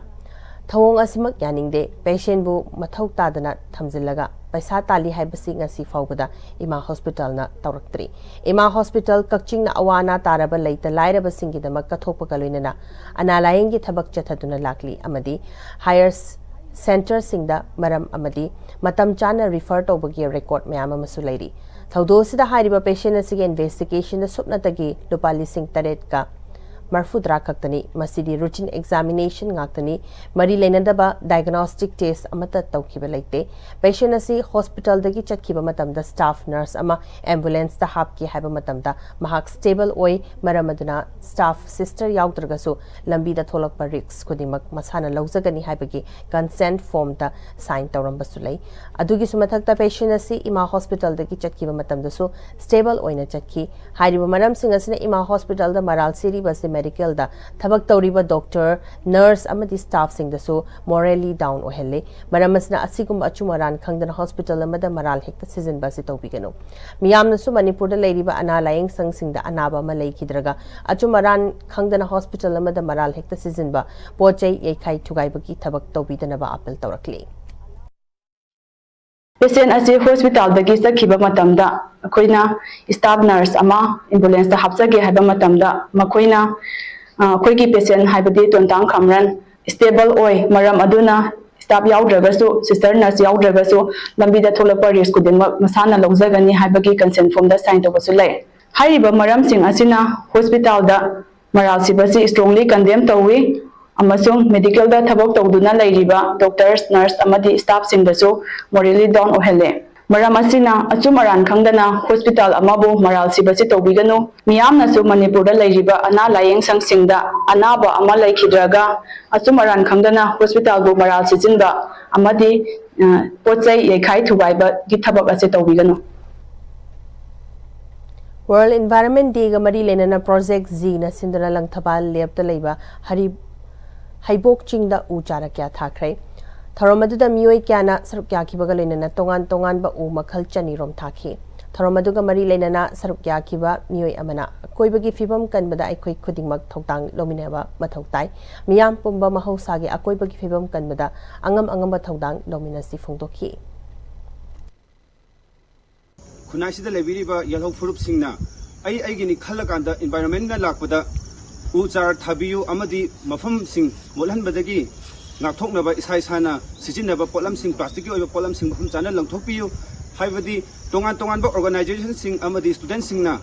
ꯊꯧꯑꯣꯡ ꯑꯁꯤꯃꯛ ꯌꯥꯅꯤꯡꯗꯦ꯫ Patientꯕꯨ ꯃꯊꯧ ꯇꯥꯗꯅ ꯊꯝꯖꯤꯜꯂꯒ ꯄꯩꯁꯥ ꯇꯥꯜꯂꯤ ꯍꯥꯏꯕꯁꯤ ꯉꯁꯤ ꯐꯥꯎꯕꯗ ꯏꯃꯥ ꯍꯣꯁꯄꯤꯇꯥꯜꯅ ꯇꯧꯔꯛꯇ꯭ꯔꯤ꯫ ꯏꯃꯥ ꯍꯣꯁꯄꯤꯇꯥꯜ ꯀꯛꯆꯤꯡꯅ ꯑꯋꯥ ꯑꯅꯥ ꯇꯥꯔꯕ ꯂꯩꯇ ꯂꯥꯏꯔꯕꯁꯤꯡꯒꯤꯗꯃꯛ ꯀꯠꯊꯣꯛꯄꯒ ꯂꯣꯏꯅꯅ ꯑꯅꯥ ꯂꯥꯌꯦꯡꯒꯤ ꯊꯕꯛ ꯆꯠꯊꯗꯨꯅ ꯂꯥꯛꯂꯤ ꯑꯃꯗꯤ higher centreꯁꯤꯡꯗ ꯃꯔꯝ ꯑꯃꯗꯤ ꯃꯇꯝ ꯆꯥꯅ refer ꯇꯧꯕꯒꯤ record ꯃꯌꯥꯝ ꯑꯃꯁꯨ ꯂꯩꯔꯤ꯫ ꯊꯧꯗꯣꯛ ꯑꯁꯤꯗ ꯍꯥꯏꯔꯤꯕ patient ꯑꯁꯤꯒꯤ investigationꯗ ꯁꯨꯞꯅꯇꯒꯤ ꯂꯨꯄꯥ ꯂꯤꯁꯤꯡ ꯇꯔꯦꯠꯀ ꯃꯔꯐꯨꯇꯔꯥ ꯈꯛꯇꯅꯤ꯫ ꯃꯁꯤꯗꯤ routine examination ꯉꯥꯛꯇꯅꯤ꯫ ꯃꯔꯤ ꯂꯩꯅꯗꯕ diagnostic test ꯑꯃꯠꯇ ꯇꯧꯈꯤꯕ ꯂꯩꯇꯦ꯫ Patient ꯑꯁꯤ hospitalꯗꯒꯤ ꯆꯠꯈꯤꯕ ꯃꯇꯝꯗ staff nurse ꯑꯃ ambulanceꯇ ꯍꯥꯞꯀꯦ ꯍꯥꯏꯕ ꯃꯇꯝꯗ ꯃꯍꯥꯛ stable ꯑꯣꯏ꯫ ꯃꯔꯝ ꯑꯗꯨꯅ staff sister ꯌꯥꯎꯗ꯭ꯔꯒꯁꯨ ꯂꯝꯕꯤꯗ ꯊꯣꯛꯂꯛꯄ risk ꯈꯨꯗꯤꯡꯃꯛ ꯃꯁꯥꯅ ꯂꯧꯖꯒꯅꯤ ꯍꯥꯏꯕꯒꯤ consent formꯗ sign ꯇꯧꯔꯝꯕꯁꯨ ꯂꯩ꯫ ꯑꯗꯨꯒꯤꯁꯨ ꯃꯊꯛꯇ patient ꯑꯁꯤ ꯏꯃꯥ hospitalꯗꯒꯤ ꯆꯠꯈꯤꯕ ꯃꯇꯝꯗꯁꯨ stable ꯑꯣꯏꯅ ꯆꯠꯈꯤ꯫ ꯍꯥꯏꯔꯤꯕ ꯃꯔꯝꯁꯤꯡ ꯑꯁꯤꯅ ꯏꯃꯥ hospitalꯗ ꯃꯔꯥꯜ ꯁꯤꯔꯤꯕ ꯑꯁꯤ medicalꯗ ꯊꯕꯛ ꯇꯧꯔꯤꯕ doctor, nurse ꯑꯃꯗꯤ staffꯁꯤꯡꯗꯁꯨ morally down ꯑꯣꯏꯍꯜꯂꯤ꯫ ꯃꯔꯝ ꯑꯁꯤꯅ ꯑꯁꯤꯒꯨꯝꯕ ꯑꯆꯨꯝ ꯑꯔꯥꯟ ꯈꯪꯗꯅ hospital ꯑꯃꯗ ꯃꯔꯥꯜ ꯍꯦꯛꯇ ꯁꯤꯖꯤꯟꯕ ꯑꯁꯤ ꯇꯧꯕꯤꯒꯅꯨ꯫ ꯃꯤꯌꯥꯝꯅꯁꯨ ꯃꯅꯤꯄꯨꯔꯗ ꯂꯩꯔꯤꯕ ꯑꯅꯥ ꯂꯥꯌꯦꯡ ꯁꯪꯁꯤꯡꯗ ꯑꯅꯥꯕ ꯑꯃ ꯂꯩꯈꯤꯗ꯭ꯔꯒ ꯑꯆꯨꯝ ꯑꯔꯥꯟ ꯈꯪꯗꯅ hospital ꯑꯃꯗ ꯃꯔꯥꯜ ꯍꯦꯛꯇ ꯁꯤꯖꯤꯟꯕ, ꯄꯣꯠ ꯆꯩ ꯌꯩꯈꯥꯏ ꯊꯨꯒꯥꯏꯕꯒꯤ ꯊꯕꯛ ꯇꯧꯕꯤꯗꯅꯕ appeal ꯇꯧꯔꯛꯂꯤ꯫ Patient ꯑꯁꯤ hospitalꯗꯒꯤ ꯆꯠꯈꯤꯕ ꯃꯇꯝꯗ ꯑꯩꯈꯣꯏꯅ staff nurse ꯑꯃ ambulanceꯇ ꯍꯥꯞꯆꯒꯦ ꯍꯥꯏꯕ ꯃꯇꯝꯗ ꯃꯈꯣꯏꯅ, ꯑ, ꯑꯩꯈꯣꯏꯒꯤ patient ꯍꯥꯏꯕꯗꯤ ꯇꯣꯟꯇꯥꯡ ꯈꯝꯔꯟ stable ꯑꯣꯏ, ꯃꯔꯝ ꯑꯗꯨꯅ staff ꯌꯥꯎꯗ꯭ꯔꯒꯁꯨ, sister nurse ꯌꯥꯎꯗ꯭ꯔꯒꯁꯨ ꯂꯝꯕꯤꯗ ꯊꯣꯛꯂꯛꯄ risk ꯈꯨꯗꯤꯡꯃꯛ ꯃꯁꯥꯅ ꯂꯧꯖꯒꯅꯤ ꯍꯥꯏꯕꯒꯤ consent formꯗ sign ꯇꯧꯕꯁꯨ ꯂꯩ꯫ ꯍꯥꯏꯔꯤꯕ ꯃꯔꯝꯁꯤꯡ ꯑꯁꯤꯅ hospitalꯗ ꯃꯔꯥꯜ ꯁꯤꯕꯁꯤ strongly condemn ꯇꯧꯏ ꯑꯃꯁꯨꯡ medicalꯗ ꯊꯕꯛ ꯇꯧꯗꯨꯅ ꯂꯩꯔꯤꯕ doctors, nurse ꯑꯃꯗꯤ staffꯁꯤꯡꯗꯁꯨ morally down ꯑꯣꯏꯍꯜꯂꯦ꯫ ꯃꯔꯝ ꯑꯁꯤꯅ ꯑꯆꯨꯝ ꯑꯔꯥꯟ ꯈꯪꯗꯅ hospital ꯑꯃꯕꯨ ꯃꯔꯥꯜ ꯁꯤꯕꯁꯤ ꯇꯧꯕꯤꯒꯅꯨ꯫ ꯃꯤꯌꯥꯝꯅꯁꯨ ꯃꯅꯤꯄꯨꯔꯗ ꯂꯩꯔꯤꯕ ꯑꯅꯥ ꯂꯥꯌꯦꯡ ꯁꯪꯁꯤꯡꯗ ꯑꯅꯥꯕ ꯑꯃ ꯂꯩꯈꯤꯗ꯭ꯔꯒ ꯑꯆꯨꯝ ꯑꯔꯥꯟ ꯈꯪꯗꯅ hospitalꯕꯨ ꯃꯔꯥꯜ ꯁꯤꯖꯤꯟꯕ ꯑꯃꯗꯤ, ꯑ, ꯄꯣꯠ ꯆꯩ ꯌꯩꯈꯥꯏ ꯊꯨꯒꯥꯏꯕꯒꯤ ꯊꯕꯛ ꯑꯁꯤ ꯇꯧꯕꯤꯒꯅꯨ꯫ World Environment Dayꯒ ꯃꯔꯤ ꯂꯩꯅꯅ Project Zꯅ ꯁꯤꯟꯗꯨꯅ ꯂꯪꯊꯕꯥꯜ ꯂꯦꯞꯇ ꯂꯩꯕ ꯍꯔꯤ-, ꯍꯩꯕꯣꯛ ꯆꯤꯡꯗ ꯎ ꯆꯥꯔ ꯀꯌꯥ ꯊꯥꯈ꯭ꯔꯦ꯫ ꯊꯧꯔꯝ ꯑꯗꯨꯗ ꯃꯤꯑꯣꯏ ꯀꯌꯥꯅ ꯁꯔꯨꯛ ꯌꯥꯈꯤꯕꯒ ꯂꯣꯏꯅꯅ ꯇꯣꯉꯥꯟ ꯇꯣꯉꯥꯟꯕ ꯎ ꯃꯈꯜ ꯆꯅꯤ ꯔꯣꯝ ꯊꯥꯈꯤ꯫ ꯊꯧꯔꯝ ꯑꯗꯨꯒ ꯃꯔꯤ ꯂꯩꯅꯅ ꯁꯔꯨꯛ ꯌꯥꯈꯤꯕ ꯃꯤꯑꯣꯏ ꯑꯃꯅ, "ꯑꯀꯣꯏꯕꯒꯤ ꯐꯤꯕꯝ ꯀꯟꯕꯗ ꯑꯩꯈꯣꯏ ꯈꯨꯗꯤꯡꯃꯛ ꯊꯧꯗꯥꯡ ꯂꯧꯃꯤꯟꯅꯕ ꯃꯊꯧ ꯇꯥꯏ꯫ ꯃꯤꯌꯥꯝ ꯄꯨꯝꯕ ꯃꯍꯧꯁꯥꯒꯤ ꯑꯀꯣꯏꯕꯒꯤ ꯐꯤꯕꯝ ꯀꯟꯕꯗ ꯑꯉꯝ ꯑꯉꯝꯕ ꯊꯧꯗꯥꯡ ꯂꯧꯃꯤꯟꯅꯁꯤ" ꯐꯣꯡꯗꯣꯛꯈꯤ꯫ ꯈꯨꯟꯅꯥꯏꯁꯤꯗ ꯂꯩꯕꯤꯔꯤꯕ ꯌꯦꯜꯍꯧ ꯐꯨꯔꯨꯞꯁꯤꯡꯅ ꯑꯩ ꯑꯩꯒꯤꯅꯤ ꯈꯜꯂꯀꯥꯟꯗ environmentꯅ ꯂꯥꯛꯄꯗ ꯎ ꯆꯥꯔ ꯊꯥꯕꯤꯌꯨ ꯑꯃꯗꯤ ꯃꯐꯝꯁꯤꯡ ꯃꯣꯠꯍꯟꯕꯗꯒꯤ ꯉꯥꯛꯊꯣꯛꯅꯕ ꯏꯁꯥ ꯏꯁꯥꯅ ꯁꯤꯖꯤꯟꯅꯕ ꯄꯣꯠꯂꯝꯁꯤꯡ, plasticꯀꯤ ꯑꯣꯏꯕ ꯄꯣꯠꯂꯝꯁꯤꯡ ꯃꯐꯝ ꯆꯥꯅ ꯂꯪꯊꯣꯛꯄꯤꯌꯨ꯫ ꯍꯥꯏꯕꯗꯤ ꯇꯣꯉꯥꯟ ꯇꯣꯉꯥꯟꯕ organizationꯁꯤꯡ ꯑꯃꯗꯤ studentꯁꯤꯡꯅ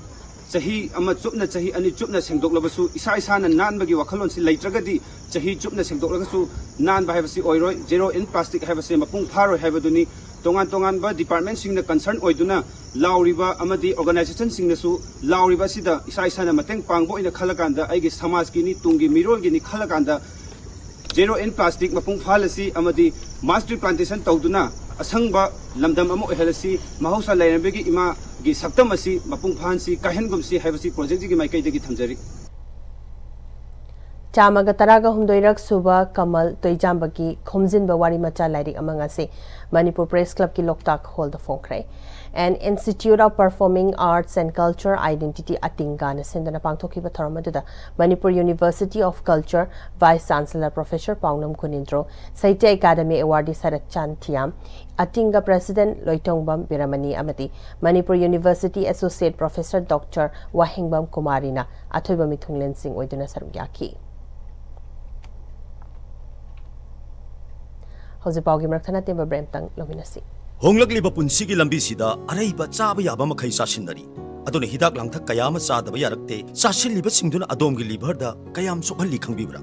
ꯆꯍꯤ ꯑꯃ ꯆꯨꯞꯅ, ꯆꯍꯤ ꯑꯅꯤ ꯆꯨꯞꯅ ꯁꯦꯡꯗꯣꯛꯂꯕꯁꯨ, ꯏꯁꯥ ꯏꯁꯥꯅ ꯅꯥꯟꯕꯒꯤ ꯋꯥꯈꯜꯂꯣꯟꯁꯤ ꯂꯩꯇ꯭ꯔꯒꯗꯤ, ꯆꯍꯤ ꯆꯨꯞꯅ ꯁꯦꯡꯗꯣꯛꯂꯒꯁꯨ ꯅꯥꯟꯕ ꯍꯥꯏꯕꯁꯤ ꯑꯣꯏꯔꯣꯏ꯫ Zero in plastic ꯍꯥꯏꯕꯁꯤ ꯃꯄꯨꯡ ꯐꯥꯔꯣꯏ ꯍꯥꯏꯕꯗꯨꯅꯤ꯫ ꯇꯣꯉꯥꯟ ꯇꯣꯉꯥꯟꯕ department ꯁꯤꯡꯅ concern ꯑꯣꯏꯗꯨꯅ ꯂꯥꯎꯔꯤꯕ ꯑꯃꯗꯤ organization ꯁꯤꯡꯅꯁꯨ ꯂꯥꯎꯔꯤꯕ ꯑꯁꯤꯗ ꯏꯁꯥ ꯏꯁꯥꯅ ꯃꯇꯦꯡ ꯄꯥꯡꯕ ꯑꯣꯏꯅ ꯈꯜꯂꯀꯥꯟꯗ, ꯑꯩꯒꯤ ꯁꯃꯥꯖꯀꯤꯅꯤ, ꯇꯨꯡꯒꯤ ꯃꯤꯔꯣꯜꯒꯤꯅꯤ ꯈꯜꯂꯀꯥꯟꯗ, Zero in plastic ꯃꯄꯨꯡ ꯐꯥꯍꯜꯂꯁꯤ ꯑꯃꯗꯤ mass tree plantation ꯇꯧꯗꯨꯅ ꯑꯁꯪꯕ ꯂꯝꯗꯝ ꯑꯃ ꯑꯣꯏꯍꯜꯂꯁꯤ꯫ ꯃꯍꯧꯁꯥ ꯂꯥꯏꯔꯦꯝꯕꯤꯒꯤ ꯏꯃꯥꯒꯤ ꯁꯛꯇꯝ ꯑꯁꯤ ꯃꯄꯨꯡ ꯐꯥꯍꯟꯁꯤ, ꯀꯥꯏꯍꯟꯒꯨꯝꯁꯤ ꯍꯥꯏꯕꯁꯤ project ꯁꯤꯒꯤ ꯃꯥꯏꯀꯩꯗꯒꯤ ꯊꯝꯖꯔꯤ꯫ ꯆꯥꯝꯃꯒ ꯇꯔꯥꯒ ꯍꯨꯝꯗꯣꯏꯔꯛ ꯁꯨꯕ ꯀꯃꯜ ꯇꯣꯏꯖꯥꯝꯕꯒꯤ ꯈꯣꯝꯖꯤꯟꯕ ꯋꯥꯔꯤ ꯃꯆꯥ ꯂꯥꯏꯔꯤꯛ ꯑꯃ ꯉꯁꯤ ꯃꯅꯤꯄꯨꯔ Press Club ꯀꯤ ꯂꯣꯛꯇꯥꯛ ꯍꯣꯜꯗ ꯐꯣꯡꯈ꯭ꯔꯦ꯫ An Institute of Performing Arts and Culture Identity, ꯑꯇꯤꯡꯒꯥꯅ ꯁꯤꯟꯗꯨꯅ ꯄꯥꯡꯊꯣꯛꯈꯤꯕ ꯊꯧꯔꯝ ꯑꯗꯨꯗ Manipur University of Culture Vice Chancellor Professor Paonam Gunindro, Sahitya academy awardee Sarat Chan Thiyam, ꯑꯇꯤꯡꯒ President ꯂꯣꯏꯇꯣꯡꯕꯝ ꯕꯤꯔꯃꯅꯤ ꯑꯃꯗꯤ Manipur University Associate Professor Doctor ꯋꯥꯍꯦꯡꯕꯝ ꯀꯨꯃꯥꯔꯤꯅ ꯑꯊꯣꯏꯕ ꯃꯤꯊꯨꯡꯂꯦꯟꯁꯤꯡ ꯑꯣꯏꯗꯨꯅ ꯁꯔꯨꯛ ꯌꯥꯈꯤ꯫ ꯍꯧꯖꯤꯛ ꯄꯥꯎꯒꯤ ꯃꯔꯛ ꯊꯠꯅ ꯇꯦꯟꯕ break ꯑꯝꯇꯪ ꯂꯧꯃꯤꯟꯅꯁꯤ꯫ ꯍꯣꯡꯂꯛꯂꯤꯕ ꯄꯨꯟꯁꯤꯒꯤ ꯂꯝꯕꯤꯁꯤꯗ ꯑꯔꯩꯕ ꯆꯥꯕ ꯌꯥꯕ ꯃꯈꯩ ꯆꯥꯁꯤꯟꯅꯔꯤ꯫ ꯑꯗꯨꯅ ꯍꯤꯗꯥꯛ ꯂꯥꯡꯊꯛ ꯀꯌꯥ ꯑꯃ ꯆꯥꯗꯕ ꯌꯥꯔꯛꯇꯦ꯫ ꯆꯥꯁꯤꯜꯂꯤꯕꯁꯤꯡꯗꯨꯅ ꯑꯗꯣꯝꯒꯤ liver ꯗ ꯀꯌꯥꯝ ꯁꯣꯛꯍꯜꯂꯤ ꯈꯪꯕꯤꯕ꯭ꯔꯥ?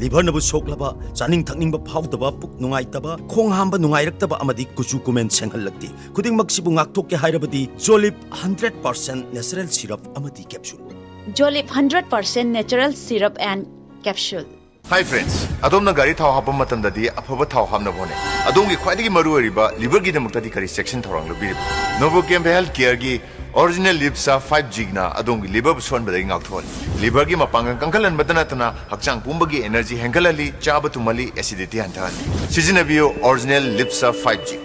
Liver ꯅꯕꯨ ꯁꯣꯛꯂꯕ, ꯆꯥꯅꯤꯡ ꯊꯛꯅꯤꯡꯕ ꯐꯥꯎꯗꯕ, ꯄꯨꯛ ꯅꯨꯡꯉꯥꯏꯇꯕ, ꯈꯣꯡ ꯍꯥꯝꯕ ꯅꯨꯡꯉꯥꯏꯔꯛꯇꯕ ꯑꯃꯗꯤ ꯀꯨꯆꯨ ꯀꯨꯃꯦꯟ ꯁꯦꯡꯍꯜꯂꯛꯇꯦ꯫ ꯈꯨꯗꯤꯡꯃꯛꯁꯤꯕꯨ ꯉꯥꯛꯊꯣꯛꯀꯦ ꯍꯥꯏꯔꯕꯗꯤ Jolib hundred percent natural syrup ꯑꯃꯗꯤ capsule꯫ Jolib hundred percent natural syrup and capsule. Hi friends, ꯑꯗꯣꯝꯅ ꯒꯥꯔꯤ ꯊꯥꯎ ꯍꯥꯞꯄ ꯃꯇꯝꯗꯗꯤ ꯑꯐꯕ ꯊꯥꯎ ꯍꯥꯞꯅꯕ ꯍꯣꯠꯅꯩ꯫ ꯑꯗꯣꯝꯒꯤ ꯈ꯭ꯋꯥꯏꯗꯒꯤ ꯃꯔꯨꯑꯣꯏꯔꯤꯕ liver ꯒꯤꯗꯃꯛꯇꯗꯤ ꯀꯔꯤ ꯆꯦꯛꯁꯤꯟ ꯊꯧꯔꯥꯡ ꯂꯧꯕꯤꯔꯤꯕ? Novochem Health Care ꯒꯤ Original Liver Serve five G ꯅ ꯑꯗꯣꯝꯒꯤ liver ꯕꯨ ꯁꯣꯛꯍꯟꯕꯗꯒꯤ ꯉꯥꯛꯊꯣꯛꯍꯜꯂꯤ꯫ Liver ꯒꯤ ꯃꯄꯥꯡꯒꯜ ꯀꯟꯈꯠꯍꯟꯕꯇ ꯅꯠꯇꯅ ꯍꯛꯆꯥꯡ ꯄꯨꯝꯕꯒꯤ energy ꯍꯦꯟꯒꯠꯍꯜꯂꯤ, ꯆꯥꯕ ꯇꯨꯝꯍꯜꯂꯤ, acidity ꯍꯟꯊꯍꯜꯂꯤ꯫ ꯁꯤꯖꯤꯟꯅꯕꯤꯌꯨ Original Liver Serve five G꯫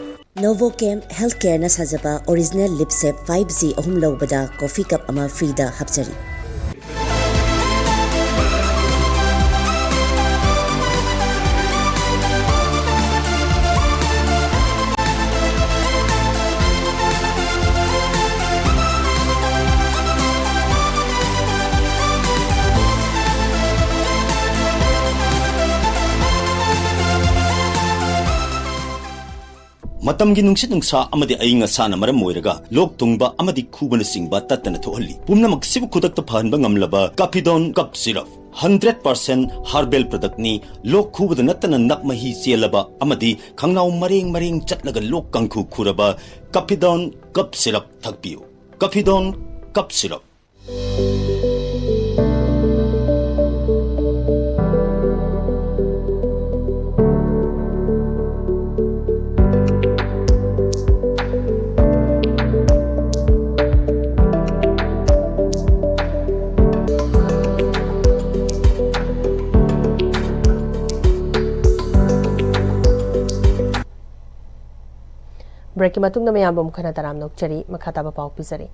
Novochem Health Care ꯅ ꯁꯥꯖꯕ Original Liver Serve five G ꯑꯍꯨꯝ ꯂꯧꯕꯗ coffee cup ꯑꯃ free ꯗ ꯍꯥꯞꯆꯔꯤ꯫ ꯃꯇꯝꯒꯤ ꯅꯨꯡꯁꯤꯠ ꯅꯨꯡꯁꯥ ꯑꯃꯗꯤ ꯑꯏꯪ ꯑꯁꯥꯅ ꯃꯔꯝ ꯑꯣꯏꯔꯒ ꯂꯣꯛ ꯊꯨꯡꯕ ꯑꯃꯗꯤ ꯈꯨꯕꯅꯆꯤꯡꯕ ꯇꯠꯇꯅ ꯊꯣꯛꯍꯜꯂꯤ꯫ ꯄꯨꯝꯅꯃꯛꯁꯤꯕꯨ ꯈꯨꯗꯛꯇ ꯐꯍꯟꯕ ꯉꯝꯂꯕ ꯀꯥꯐꯤꯗꯣꯟ ꯀꯞ ꯁꯤꯔꯞ, ꯍꯟꯗ꯭ꯔꯦꯠ ꯄꯥꯔꯁꯦꯟ ꯍꯥꯔꯕꯦꯜ ꯄ꯭ꯔꯗꯛꯅꯤ꯫ ꯂꯣꯛ ꯈꯨꯕꯗ ꯅꯠꯇꯅ ꯅꯞ ꯃꯍꯤ ꯆꯦꯜꯂꯕ ꯑꯃꯗꯤ ꯈꯪꯅꯥꯎ ꯃꯔꯦꯡ ꯃꯔꯦꯡ ꯆꯠꯂꯒ ꯂꯣꯛ ꯀꯥꯡꯈꯨ ꯈꯨꯔꯕ ꯀꯥꯐꯤꯗꯣꯟ ꯀꯞ ꯁꯤꯔꯞ ꯊꯛꯄꯤꯌꯨ꯫ ꯀꯥꯐꯤꯗꯣꯟ ꯀꯞ ꯁꯤꯔꯞ꯫ ꯕ꯭ꯔꯦꯛꯀꯤ ꯃꯇꯨꯡꯗ ꯃꯌꯥꯝꯕꯨ ꯑꯃꯨꯛ ꯍꯟꯅ ꯇꯔꯥꯝꯅ ꯑꯣꯛꯆꯔꯤ꯫ ꯃꯈꯥ ꯇꯥꯕ ꯄꯥꯎ ꯄꯤꯖꯔꯤ꯫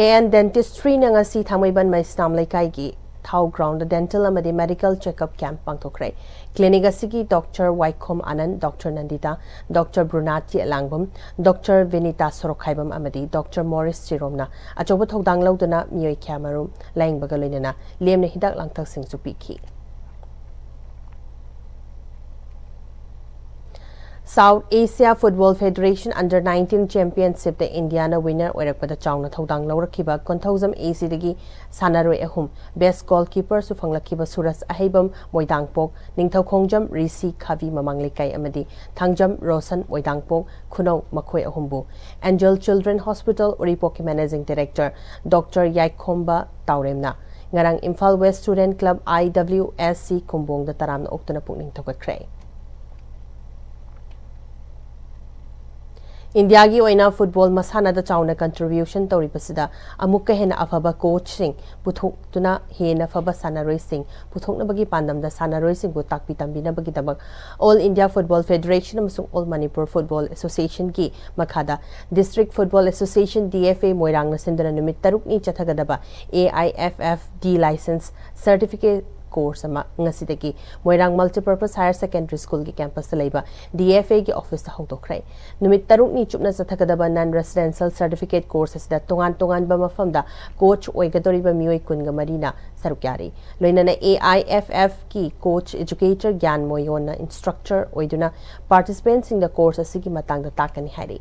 ꯑꯦ ꯑꯦꯟ ꯗꯦꯟꯇꯤꯁꯇ꯭ꯔꯤꯅ ꯉꯁꯤ ꯊꯥꯡꯃꯩꯕꯟ ꯃꯩꯁꯅꯥꯝ ꯂꯩꯀꯥꯏꯒꯤ ꯊꯥꯎ ꯒ꯭ꯔꯥꯎꯟꯗ ꯗꯦꯟꯇꯦꯜ ꯑꯃꯗꯤ ꯃꯦꯗꯤꯀꯦꯜ ꯆꯦꯛꯑꯞ ꯀꯦꯝꯞ ꯄꯥꯡꯊꯣꯛꯈ꯭ꯔꯦ꯫ ꯀ꯭ꯂꯤꯅꯤꯛ ꯑꯁꯤꯒꯤ ꯗꯣꯛꯇꯔ ꯋꯥꯏꯈꯣꯝ ꯑꯥꯅꯟ, ꯗꯣꯛꯇꯔ ꯅꯟꯗꯤꯇꯥ, ꯗꯣꯛꯇꯔ ꯕ꯭ꯔꯨꯅꯥ ꯇꯤꯌꯦꯠꯂꯥꯡꯕꯝ, ꯗꯣꯛꯇꯔ ꯚꯤꯅꯤꯇꯥ ꯁꯣꯔꯣꯛꯈꯥꯏꯕꯝ ꯑꯃꯗꯤ ꯗꯣꯛꯇꯔ ꯃꯣꯔꯤꯁ ꯁꯤꯔꯣꯝꯅ ꯑꯆꯧꯕ ꯊꯧꯗꯥꯡ ꯂꯧꯗꯨꯅ ꯃꯤꯑꯣꯏ ꯀꯌꯥꯃꯔꯨꯝ ꯂꯥꯌꯦꯡꯕꯒ ꯂꯣꯏꯅꯅ ꯂꯦꯝꯅ ꯍꯤꯗꯥꯛ ꯂꯥꯡꯊꯛꯁꯤꯡꯁꯨ ꯄꯤꯈꯤ꯫ South Asia football federation under nineteen ꯆꯦꯝꯄꯤꯌꯟꯁꯤꯞꯇ ꯏꯟꯗꯤꯌꯥꯅ ꯋꯤꯅꯔ ꯑꯣꯏꯔꯛꯄꯗ ꯆꯥꯎꯅ ꯊꯧꯗꯥꯡ ꯂꯧꯔꯛꯈꯤꯕ ꯀꯣꯟꯊꯧꯖꯝ ꯑꯦꯁꯤꯗꯒꯤ ꯁꯥꯟꯅꯔꯣꯏ ꯑꯍꯨꯝ, ꯕꯦꯁ ꯒꯣꯜ ꯀꯤꯄꯔꯁꯨ ꯐꯪꯂꯛꯈꯤꯕ ꯁꯨꯔꯖ ꯑꯍꯩꯕꯝ ꯃꯣꯏꯗꯥꯡꯄꯣꯛ, ꯅꯤꯡꯊꯧꯈꯣꯡꯖꯝ ꯔꯤꯁꯤ ꯈꯥꯕꯤ ꯃꯃꯥꯡ ꯂꯩꯀꯥꯏ ꯑꯃꯗꯤ ꯊꯥꯡꯖꯝ ꯔꯣꯁꯟ ꯃꯣꯏꯗꯥꯡꯄꯣꯛ ꯈꯨꯅꯧ, ꯃꯈꯣꯏ ꯑꯍꯨꯝꯕꯨ ꯑꯦꯟꯖꯦꯜ ꯆꯤꯜꯗ꯭ꯔꯦꯟ ꯍꯣꯁꯄꯤꯇꯥꯜ ꯎꯔꯤꯄꯣꯛꯀꯤ ꯃꯦꯅꯦꯖꯤꯡ ꯗꯤꯔꯦꯛꯇꯔ ꯗꯣꯛꯇꯔ ꯌꯥꯏꯈꯣꯝꯕ ꯇꯥꯎꯔꯦꯝꯅ ꯉꯔꯥꯡ Imphal west student club, I W S C, ꯈꯨꯝꯕꯣꯡꯗ ꯇꯔꯥꯝꯅ ꯑꯣꯛꯇꯨꯅ ꯄꯨꯛꯅꯤꯡ ꯊꯧꯒꯠꯈ꯭ꯔꯦ꯫ ꯏꯟꯗꯤꯌꯥꯒꯤ ꯑꯣꯏꯅ ꯐꯨꯠꯕꯣꯜ ꯃꯁꯥꯟꯅꯗ ꯆꯥꯎꯅ ꯀꯟꯇ꯭ꯔꯤꯕ꯭ꯌꯨꯁꯟ ꯇꯧꯔꯤꯕꯁꯤꯗ ꯑꯃꯨꯛꯀ ꯍꯦꯟꯅ ꯑꯐꯕ ꯀꯣꯆꯁꯤꯡ ꯄꯨꯊꯣꯛꯇꯨꯅ ꯍꯦꯟꯅ ꯐꯕ ꯁꯥꯟꯅꯔꯣꯏꯁꯤꯡ ꯄꯨꯊꯣꯛꯅꯕꯒꯤ ꯄꯥꯟꯗꯝꯗ ꯁꯥꯟꯅꯔꯣꯏꯁꯤꯡꯕꯨ ꯇꯥꯛꯄꯤ ꯇꯝꯕꯤꯅꯕꯒꯤꯗꯃꯛ ꯑꯣꯜ ꯏꯟꯗꯤꯌꯥ ꯐꯨꯠꯕꯣꯜ ꯐꯦꯗꯔꯦꯁꯟ ꯑꯃꯁꯨꯡ ꯑꯣꯜ ꯃꯅꯤꯄꯨꯔ ꯐꯨꯠꯕꯣꯜ ꯑꯦꯁꯣꯁꯤꯌꯦꯁꯟꯒꯤ ꯃꯈꯥꯗ district football association, D F A, ꯃꯣꯏꯔꯥꯡꯅ ꯁꯤꯟꯗꯨꯅ ꯅꯨꯃꯤꯠ ꯇꯔꯨꯛꯅꯤ ꯆꯠꯊꯒꯗꯕ A I F F D licence certificate course ꯑꯃ ꯉꯁꯤꯗꯒꯤ ꯃꯣꯏꯔꯥꯡ Multipurpose Higher Secondary School ꯒꯤ campus ꯇ ꯂꯩꯕ D F A ꯒꯤ office ꯇ ꯍꯧꯗꯣꯛꯈ꯭ꯔꯦ꯫ ꯅꯨꯃꯤꯠ ꯇꯔꯨꯛꯅꯤ ꯆꯨꯞꯅ ꯆꯠꯊꯒꯗꯕ non residential certificate course ꯑꯁꯤꯗ ꯇꯣꯉꯥꯟ ꯇꯣꯉꯥꯟꯕ ꯃꯐꯝꯗ coach ꯑꯣꯏꯒꯗꯧꯔꯤꯕ ꯃꯤꯑꯣꯏ ꯀꯨꯟꯒ ꯃꯔꯤꯅ ꯁꯔꯨꯛ ꯌꯥꯔꯤ꯫ ꯂꯣꯏꯅꯅ A I F F ꯀꯤ coach educator ꯒ꯭ꯌꯥꯟ ꯃꯣꯌꯣꯟꯅ instructor ꯑꯣꯏꯗꯨꯅ participant ꯁꯤꯡꯗ course ꯑꯁꯤꯒꯤ ꯃꯇꯥꯡꯗ ꯇꯥꯛꯀꯅꯤ ꯍꯥꯏꯔꯤ꯫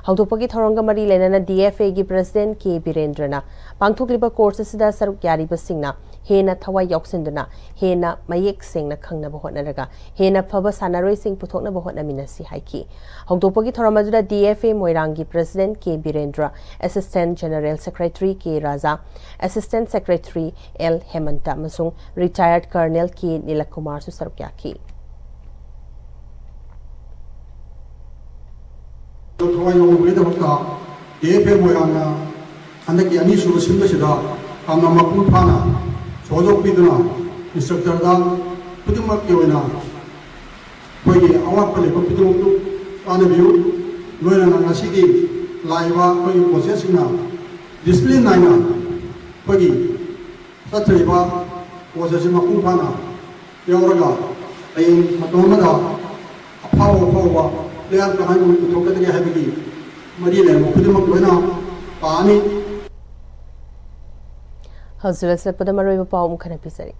ꯍꯧꯗꯣꯛꯄꯒꯤ ꯊꯧꯔꯝꯒ ꯃꯔꯤ ꯂꯩꯅꯅ D F A ꯒꯤ president K ꯕꯤꯔꯦꯟꯗ꯭ꯔꯅ ꯄꯥꯡꯊꯣꯛꯂꯤꯕ course ꯑꯁꯤꯗ ꯁꯔꯨꯛ ꯌꯥꯔꯤꯕꯁꯤꯡꯅ ꯍꯦꯟꯅ ꯊꯋꯥꯏ ꯌꯥꯎꯁꯤꯟꯗꯨꯅ ꯍꯦꯟꯅ ꯃꯌꯦꯛ ꯁꯦꯡꯅ ꯈꯪꯅꯕ ꯍꯣꯠꯅꯔꯒ ꯍꯦꯟꯅ ꯐꯕ ꯁꯥꯟꯅꯔꯣꯏꯁꯤꯡ ꯄꯨꯊꯣꯛꯅꯕ ꯍꯣꯠꯅꯃꯤꯟꯅꯁꯤ ꯍꯥꯏꯈꯤ꯫ ꯍꯧꯗꯣꯛꯄꯒꯤ ꯊꯧꯔꯝ ꯑꯗꯨꯗ D F A ꯃꯣꯏꯔꯥꯡꯒꯤ president K Birendra, assistant general secretary K ꯔꯥꯖꯥ, assistant secretary L ꯍꯦꯃꯟꯇ ꯑꯃꯁꯨꯡ retired colonel K ꯅꯤꯂꯀꯨꯃꯥꯔꯁꯨ ꯁꯔꯨꯛ ꯌꯥꯈꯤ꯫ ꯊꯋꯥꯏ ꯌꯥꯎꯕꯒꯤꯗꯃꯛꯇ D F A ꯃꯣꯏꯔꯥꯡꯅ ꯍꯟꯗꯛꯀꯤ ꯑꯅꯤꯁꯨꯕ ꯁꯤꯟꯕꯁꯤꯗ ꯌꯥꯝꯅ ꯃꯄꯨꯡ ꯐꯥꯅ ꯁꯍꯌꯣꯒ ꯄꯤꯗꯨꯅ instructor ꯗ ꯈꯨꯗꯤꯡꯃꯛꯀꯤ ꯑꯣꯏꯅ ꯑꯩꯈꯣꯏꯒꯤ ꯑꯋꯥꯠꯄ ꯂꯩꯕ ꯈꯨꯗꯤꯡꯃꯛꯇꯨ ꯇꯥꯟꯅꯕꯤꯌꯨ꯫ ꯂꯣꯏꯅꯅ ꯉꯁꯤꯒꯤ ꯂꯥꯛꯏꯕ ꯑꯩꯈꯣꯏꯒꯤ coaches ꯁꯤꯡꯅ discipline ꯅꯥꯏꯅ ꯑꯩꯈꯣꯏꯒꯤ ꯆꯠꯊꯔꯤꯕ course ꯑꯁꯤ ꯃꯄꯨꯡ ꯐꯥꯅ ꯌꯥꯎꯔꯒ ꯍꯌꯦꯡ ꯃꯇꯝ ꯑꯃꯗ ꯑꯐꯥꯎ ꯑꯐꯥꯎꯕ player ꯀꯃꯥꯏꯅ ꯄꯨꯊꯣꯛꯀꯗꯒꯦ ꯍꯥꯏꯕꯒꯤ ꯃꯔꯤ ꯂꯩꯅꯕ ꯈꯨꯗꯤꯡꯃꯛ ꯂꯣꯏꯅ ꯄꯥꯅꯤ꯫ ꯍꯧꯖꯤꯛ ꯂꯣꯏꯁꯤꯜꯂꯛꯄꯗ ꯃꯔꯨꯑꯣꯏꯕ ꯄꯥꯎ ꯑꯃꯨꯛ ꯍꯟꯅ ꯄꯤꯖꯔꯤ꯫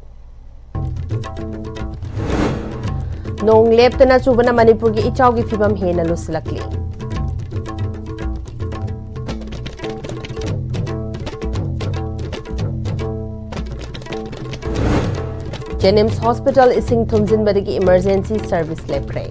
ꯅꯣꯡ ꯂꯦꯞꯇꯅ ꯆꯨꯕꯅ ꯃꯅꯤꯄꯨꯔꯒꯤ ꯏꯆꯥꯎꯒꯤ ꯐꯤꯕꯝ ꯍꯦꯟꯅ ꯂꯨꯁꯤꯜꯂꯛꯂꯤ꯫ JNIMS hospital ꯏꯁꯤꯡ ꯊꯨꯝꯖꯤꯟꯕꯗꯒꯤ emergency service ꯂꯦꯞꯈ꯭ꯔꯦ꯫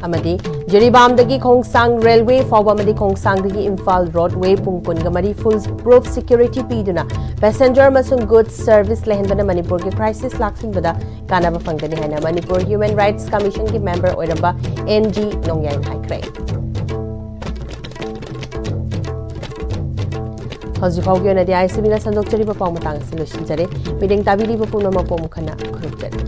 ꯑꯃꯗꯤ ꯖꯤꯔꯤꯕꯥꯝꯗꯒꯤ ꯈꯣꯡꯁꯥꯡ railway ꯐꯥꯎꯕ ꯑꯃꯗꯤ ꯈꯣꯡꯁꯥꯡꯗꯒꯤ ꯏꯝꯐꯥꯜ roadway ꯄꯨꯡ ꯀꯨꯟꯒ ꯃꯔꯤ full proof security ꯄꯤꯗꯨꯅ passenger ꯑꯃꯁꯨꯡ goods service ꯂꯩꯍꯟꯕꯅ ꯃꯅꯤꯄꯨꯔꯒꯤ crisis ꯂꯥꯛꯁꯤꯟꯕꯗ ꯀꯥꯟꯅꯕ ꯐꯪꯒꯅꯤ ꯍꯥꯏꯅ ꯃꯅꯤꯄꯨꯔ Human Rights Commission ꯒꯤ member ꯑꯣꯏꯔꯝꯕ N G ꯅꯣꯡꯌꯥꯏꯅ ꯍꯥꯏꯈ꯭ꯔꯦ꯫ ꯍꯧꯖꯤꯛ ꯐꯥꯎꯒꯤ ꯑꯣꯏꯅꯗꯤ ICB ꯅ ꯁꯟꯗꯣꯛꯆꯔꯤꯕ ꯄꯥꯎ ꯃꯇꯥꯡ ꯑꯁꯤ ꯂꯣꯏꯁꯤꯟꯖꯔꯦ꯫ ꯃꯤꯠꯌꯦꯡ ꯇꯥꯕꯤꯔꯤꯕ ꯄꯨꯝꯅꯃꯛꯄꯨ ꯑꯃꯨꯛ ꯍꯟꯅ ꯈꯨꯔꯨꯝꯖꯔꯤ꯫